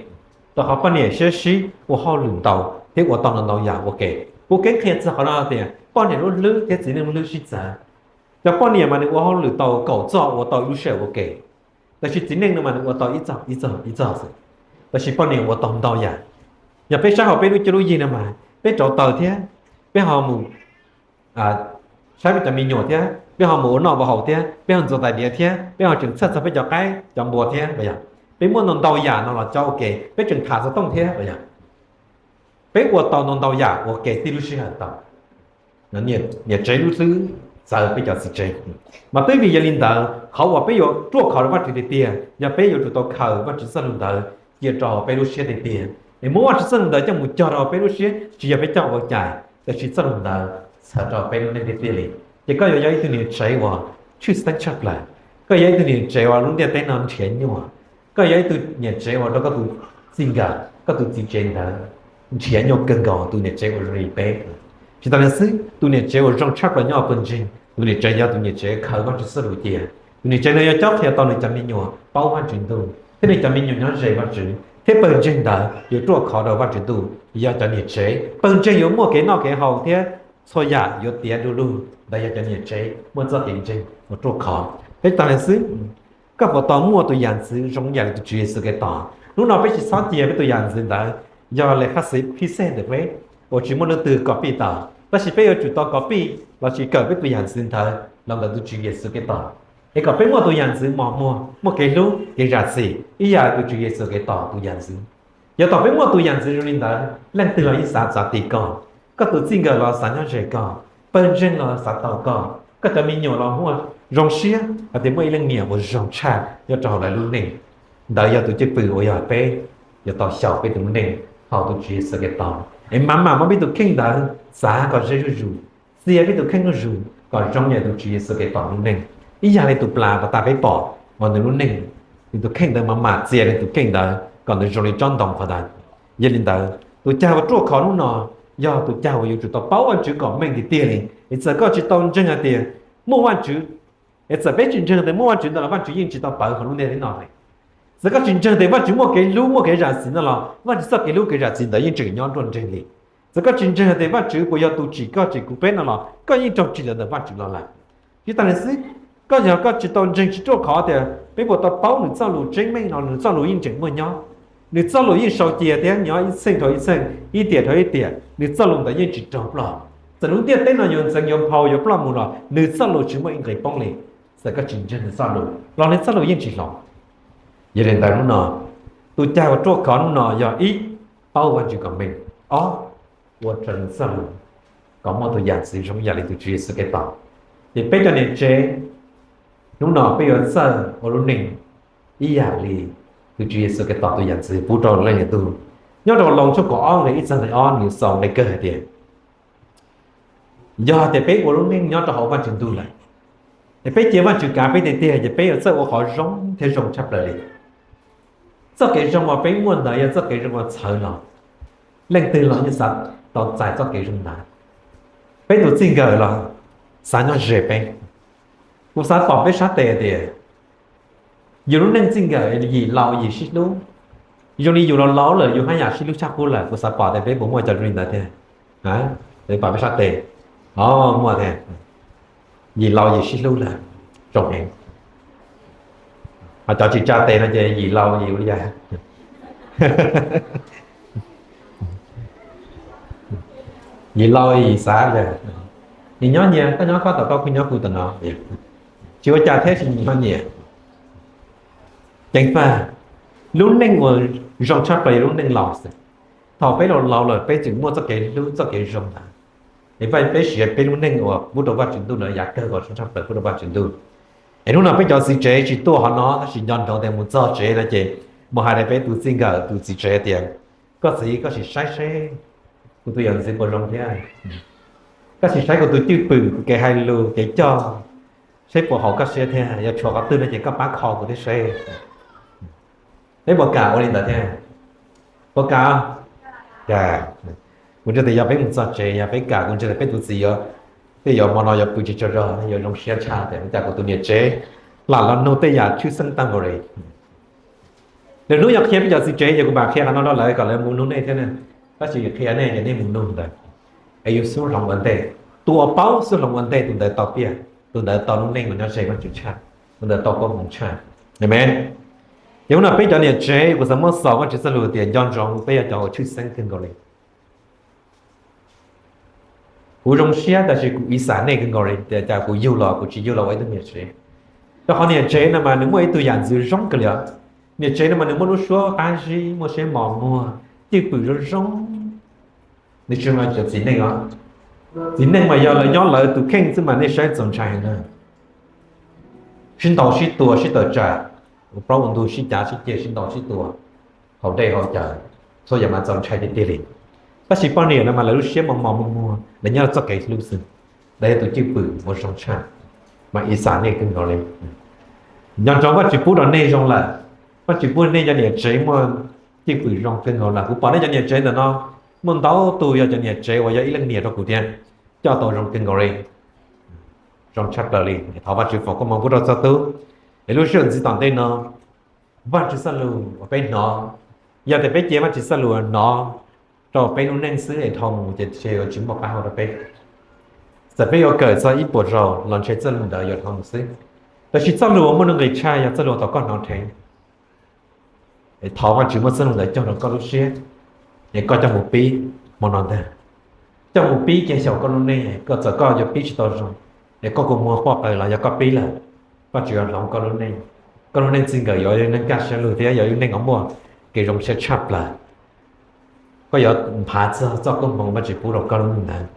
rau qhov poj niam siab sib ua hauj lwm ntau thiab ua tau ntau ntau yam ua ke. Kuv keeb qhia txog qhov no tias poj niam lub hlwb thiab txiv neej lub hlwb sib txawv. Cov poj niam mas nws ua hauj lwm tau kaum txoj ua tau ib lub sij hawm ua ke, tab sis txiv neej no mas nws ua tau ib txoj ib txoj ib txoj xwb, tab sis poj niam ua tau ntau yam. Yog peb saib hauv peb lub cuab lub yig no mas peb rauv taws thiab, peb ho mus saib peb cov me nyuam thiab, peb ho mus ua noj ua haus thiab, peb ho ntxuav tais diav thiab, peb ho tseem txhawj txog peb cov qaib cov npua thiab los yog peb muaj ntau ntau yam no los coj ua ke, peb tseem tham xov tooj thiab los yog peb ua tau ntau ntau yam ua ke tib lub sij hawm tau. Niam tsev lub hlwb txawv peb cov txiv tsev. Mas twb vim yog li ntawd qhov uas peb yuav ruaj khov rau Vajtswv tiag tiag yog peb yuav tsum tau khaws Vajtswv txoj lus ntawd cia rau peb lub siab tiag tiag, es muab Vajtswv txoj lus ntawd coj mus cog rau peb lub siab, tsis yog peb coj ua cai, tab sis txoj lus ntawd txhawb rau peb lub neej tiag tiag li. Ces koj yuav yog ib tug niam tsev uas tshwj xeeb tshaj plaws, koj yog ib tug niam tsev uas lub ntiaj teb no nrhiav nyuaj, koj yog ib tug niam tsev uas rau koj tus txij nkawm koj tus txiv tsev ntawd nrhiav nyuaj kawg nkaus tus niam tsev uas zoo li peb. Tsis tas li xwb, tus niam tsev uas zoo tshaj plaws nyob hauv pawg ntseeg, tus niam tsev yog tus niam tsev khaws Vajtswv txoj lus cia. Tus niam tsev no yuav cob qhia tau nws cov me nyuam paub Vajtswv ntuj thiab nws cov me nyuam nyob ze Vajtswv. Thiab pawg ntseeg ntawd yuav ruaj khov rau Vajtswv ntuj yog cov niam tsev. Pawg ntseeg yuav muaj kev noj kev haus thiab txhua yam yuav tiav du lug, ntawd yog cov niam tsev muaj txoj kev ntseeg uas ruaj khov. Peb tag li xwb, koj puas tau muaj tus yam ntxwv zoo yam li tus Tswv Yexus Khetos? Hnub no peb tsis txhob cia peb tus yam ntxwv ntawd yog le hab xis phij xej ntawm peb uas tsis muaj leej twg kos pij tau, tab sis peb yuav tsum tau kos pij los sis kawm peb tus yam ntxwv ntawd los ntawm tus Tswv Yexus Khetos, es kom peb muaj tus yam ntxwv mos muag, muaj kev hlub kev zam txim ib yam li tus Tswv Yexus Khetos tus yam ntxwv. Yog thaum peb muaj tus yam ntxwv zoo li ntawd, leej twg los yeej xav txav ti koj, koj tus txij nkawm los xav nyob ze koj, pawg ntseeg los xav tau koj, koj cov me nyuam los muaj zoo siab hais tias muaj ib leej niam uas zoo tshaj nyob rau hauv lawv lub neej. Ntawd yog tus cwj pwm uas yog peb yuav tau xyaum peb tus lub neej hauv tus Tswv Yexus Khetos, es mam mam muab peb tus kheej ntawd txav kom ze zuj zus, txia peb tus kheej zuj zus kom zoo yam tus Tswv Yexus Khetos lub neej, ib yam li tus plas uas tag peb pom uas nws lub neej, nws tus kheej ntawd mam mam txia nws tus kheej ntawd kom nws zoo li tsob ntoo qhov ntawd. Yog li ntawd, tus cag uas ruaj khov hnub no yog tus cag uas yuav tsum tau paub Vajtswv kom meej tiag tiag li. Es txawm koj tsis tau ntseeg hais tias muaj Vajtswv, es txawm peb tsis ntseeg tias muaj Vajtswv ntawd los Vajtswv yeej tsis tau pawv hauv lub ntiaj teb no li. Txawm koj tsis ntseeg tias Vajtswv muaj kev hlub muaj kev zam txim no los Vajtswv txoj kev hlub kev zam txim ntawd yeej tseem nyob nruab nreeg li. Txawm koj tsis ntseeg tias Vajtswv puas yog tus tsim koj tsim kuv peb no los koj yeej raug tsim los ntawm Vajtswv los lawm. Tsis tas li xwb, koj yog koj tsis tau ntseeg tsis ruaj khov tias peb puas tau paub nws txoj lus tseeb meej no, nws txoj lus yeej tseem muaj nyob. Nws txoj lus yeej sau cia thiab nyob ib txheej dhau ib txheej, ib tiam dhau ib tiam, nws txoj lus ntawd yeej tsis raug ploj. Txawm lub ntiaj teb no yuav ntxeev yuav nphau yuav ploj mus los nws txoj lus tsis muaj ib nqe poob li. Txawm koj tsis ntseeg nws txoj lus los nws txoj lus yeej tsis hloov. Yog li ntawd hnub no, tus cag uas ruaj khov hnub no yog ib, paub Vajtswv kom meej, ob, ua raws nws txoj lus kom muaj tus yam ntxwv zoo yam li tus Tswv Yexus Khetos. Ces peb cov niam tsev, hnub no peb yuav txawj ua lub neej ib yam li tus Tswv Yexus Khetos tus yam ntxwv pub rau leej niam tub. Nyob rau Loos tshooj kaum ob nqe ib txog nqe ob nws xaus nqe kawg hais tias, yog tias peb ua lub neej nyob rau hauv Vajtswv ntuj lawm, es peb cia Vajtswv kav peb tiag tiag ces peb yuav txawj ua qhov zoo thiab zoo tshaj plaws li. Txoj kev zoo uas peb muaj ntawd yog txoj kev zoo uas txhawv los leej twg los yeej xav tau txais txoj kev zoo ntawd. Peb tus txij nkawm los xav nyob ze peb. Kuv xav pom peb sab tes tias yus lub neej txij nkawm yim laus yim sib hlub. Zoo li yus laus laus lawm yus haj yam sib hlub tshaj qub lawm, kuv xav pom tias peb puas muaj cov zoo li ntawd thiab. Peb pom peb sab tes, o, muaj thiab. Yim laus yim sib hlub lawm, zoo heev. Ho cov tsis tsa tes no ces yim laus yim ua li cas? Yim laus yim xav tias nyias nyob nyias, koj nyob koj tom koj, kuv nyob kuv tom no, tsis ua cas thiab, tsis nyias nyob nyias. Ceev faj, lub neej uas zoo tshaj plaws yog lub neej laus xwb. Thaum peb laus laus lawm peb tseem muaj txoj kev hlub txoj kev zoo ntawd, es peb siv peb lub neej uas pub rau Vajtswv ntuj ntawd yav kawg kom zoo tshaj plaws pub rau Vajtswv ntuj. Es hnub no peb cov txiv tsev tsis tuaj hov no tab sis nco ntsoov tias mus txog tsev no ces mus hais rau peb tus txij nkawm tus txiv tsev tias, koj txiv, koj sim saib seb kuv tus yam ntxwv puas zoo thiab. Koj sim saib kuv tus cwj pwm, kuv kev hais lus kev coj, seb puas haum koj siab thiab. Yog tshuav qhov twg no ces koj pab kho kuv thiab seb. Peb puas kam ua li ntawd thiab? Puas kam? Kuv ntseeg tias yog peb mus txog tsev yog peb kam, kuv ntseeg tias peb tus txiv yuav, tej yuav hmo no yuav pw tsis tsaug zog, yuav zoo siab tshaj tias ua cas kuv tus niam tsev lam los nug tej yam tshwj xeeb tag nkaus li. Lwm hnub yog qhia peb cov txiv tsev ces kuv mam qhia qhov no rau lawv kom lawv mus nug nej thiab na. Tab sis qhia nej ces nej mus nug ntawd, es yus xub hloov ua ntej. Tus uas paub xub hloov ua ntej tus ntawd tau piaj, tus ntawd tau lub neej uas nyob ze Vajtswv tshaj, tus ntawd tau koob hmoov tshaj. Amees. Ces hnub no peb cov niam tsev kuv xav muab xaus Vajtswv txoj lus tias nco ntsoov peb yog cov uas tshwj xeeb kawg nkaus li. Kuv zoo siab tab sis kuv ib xam nej kawg nkaus li tias cas kuv yug los kuv tsis yug los ua ib tug niam tsev. Rau qhov niam tsev no mas nws muaj ib tug yam ntxwv zoo kawg li os. Niam tsev no mas nws muaj lub suab qab zib, muaj siab mos muag, cwj pwm zoo zoo. Nws tsis zoo li cov txiv neej os. Txiv neej mas yog lawv nyob lawv tus kheej xwb mas nej saib txaus ntshai heev na. Sib ntaus sib tua sib tawm tsam, ua plaub ua ntug sib cav sib ceg sib ntaus sib tua hauv dej hauv cawv, txhua yam mas txaus ntshai tiag tiag li. Tab sis poj niam no mas lawv lub siab mos mos muag muag, lawv nyob txoj kev hlub xwb. Lawv yog tus cwj pwm uas zoo tshaj, mas ib xam nej kawg nkaus li. Nco ntsoov Vajtswv pub rau nej zoo lawm, Vajtswv pub nej cov niam tsev muaj cwj pwm zoo kawg nkaus lawm. Kuv pom nej cov niam tsev ntawm no muaj ntau tus yog cov niam tsev uas yog ib leej niam rau kuv thiab, coj tau zoo kawg nkaus li, zoo tshaj plaws li. Thov Vajtswv foom koob hmoov pub rau txhua tus, es lub sij hawm ntxiv tom ntej no Vajtswv txoj lus uas peb hnov, Yog tias peb cia Vajtswv txoj lus no rau peb lub neej xwb es dhau mus ces ntshe yuav tsis muaj qab hau rau peb. Txawm peb yuav kawm txog ib puas zaus los ntshe txoj lus ntawd yuav dhau mus xwb. Tab sis txoj lus uas muaj nuj nqis tshaj yog txoj lus uas tau koj hnov dheev. Thov Vajtswv muab txoj lus ntawd cog rau koj lub siab, es koj coj mus pib hmo no ntag. Coj mus pib kiag xyaum koj lub neej, koj txawm koj yuav pib tsis tau zoo, es koj kua muag quaj qw los yog koj pib lawm, koj tsuas yuav hloov koj lub neej. Koj lub neej txij nkawm yuav yog neeg kaj siab lug thiab yog ib neeg uas muaj kev zoo siab tshaj plaws. Koj yuav nphav txog txoj koob hmoov Vajtswv pub rau koj lub neej ntawd.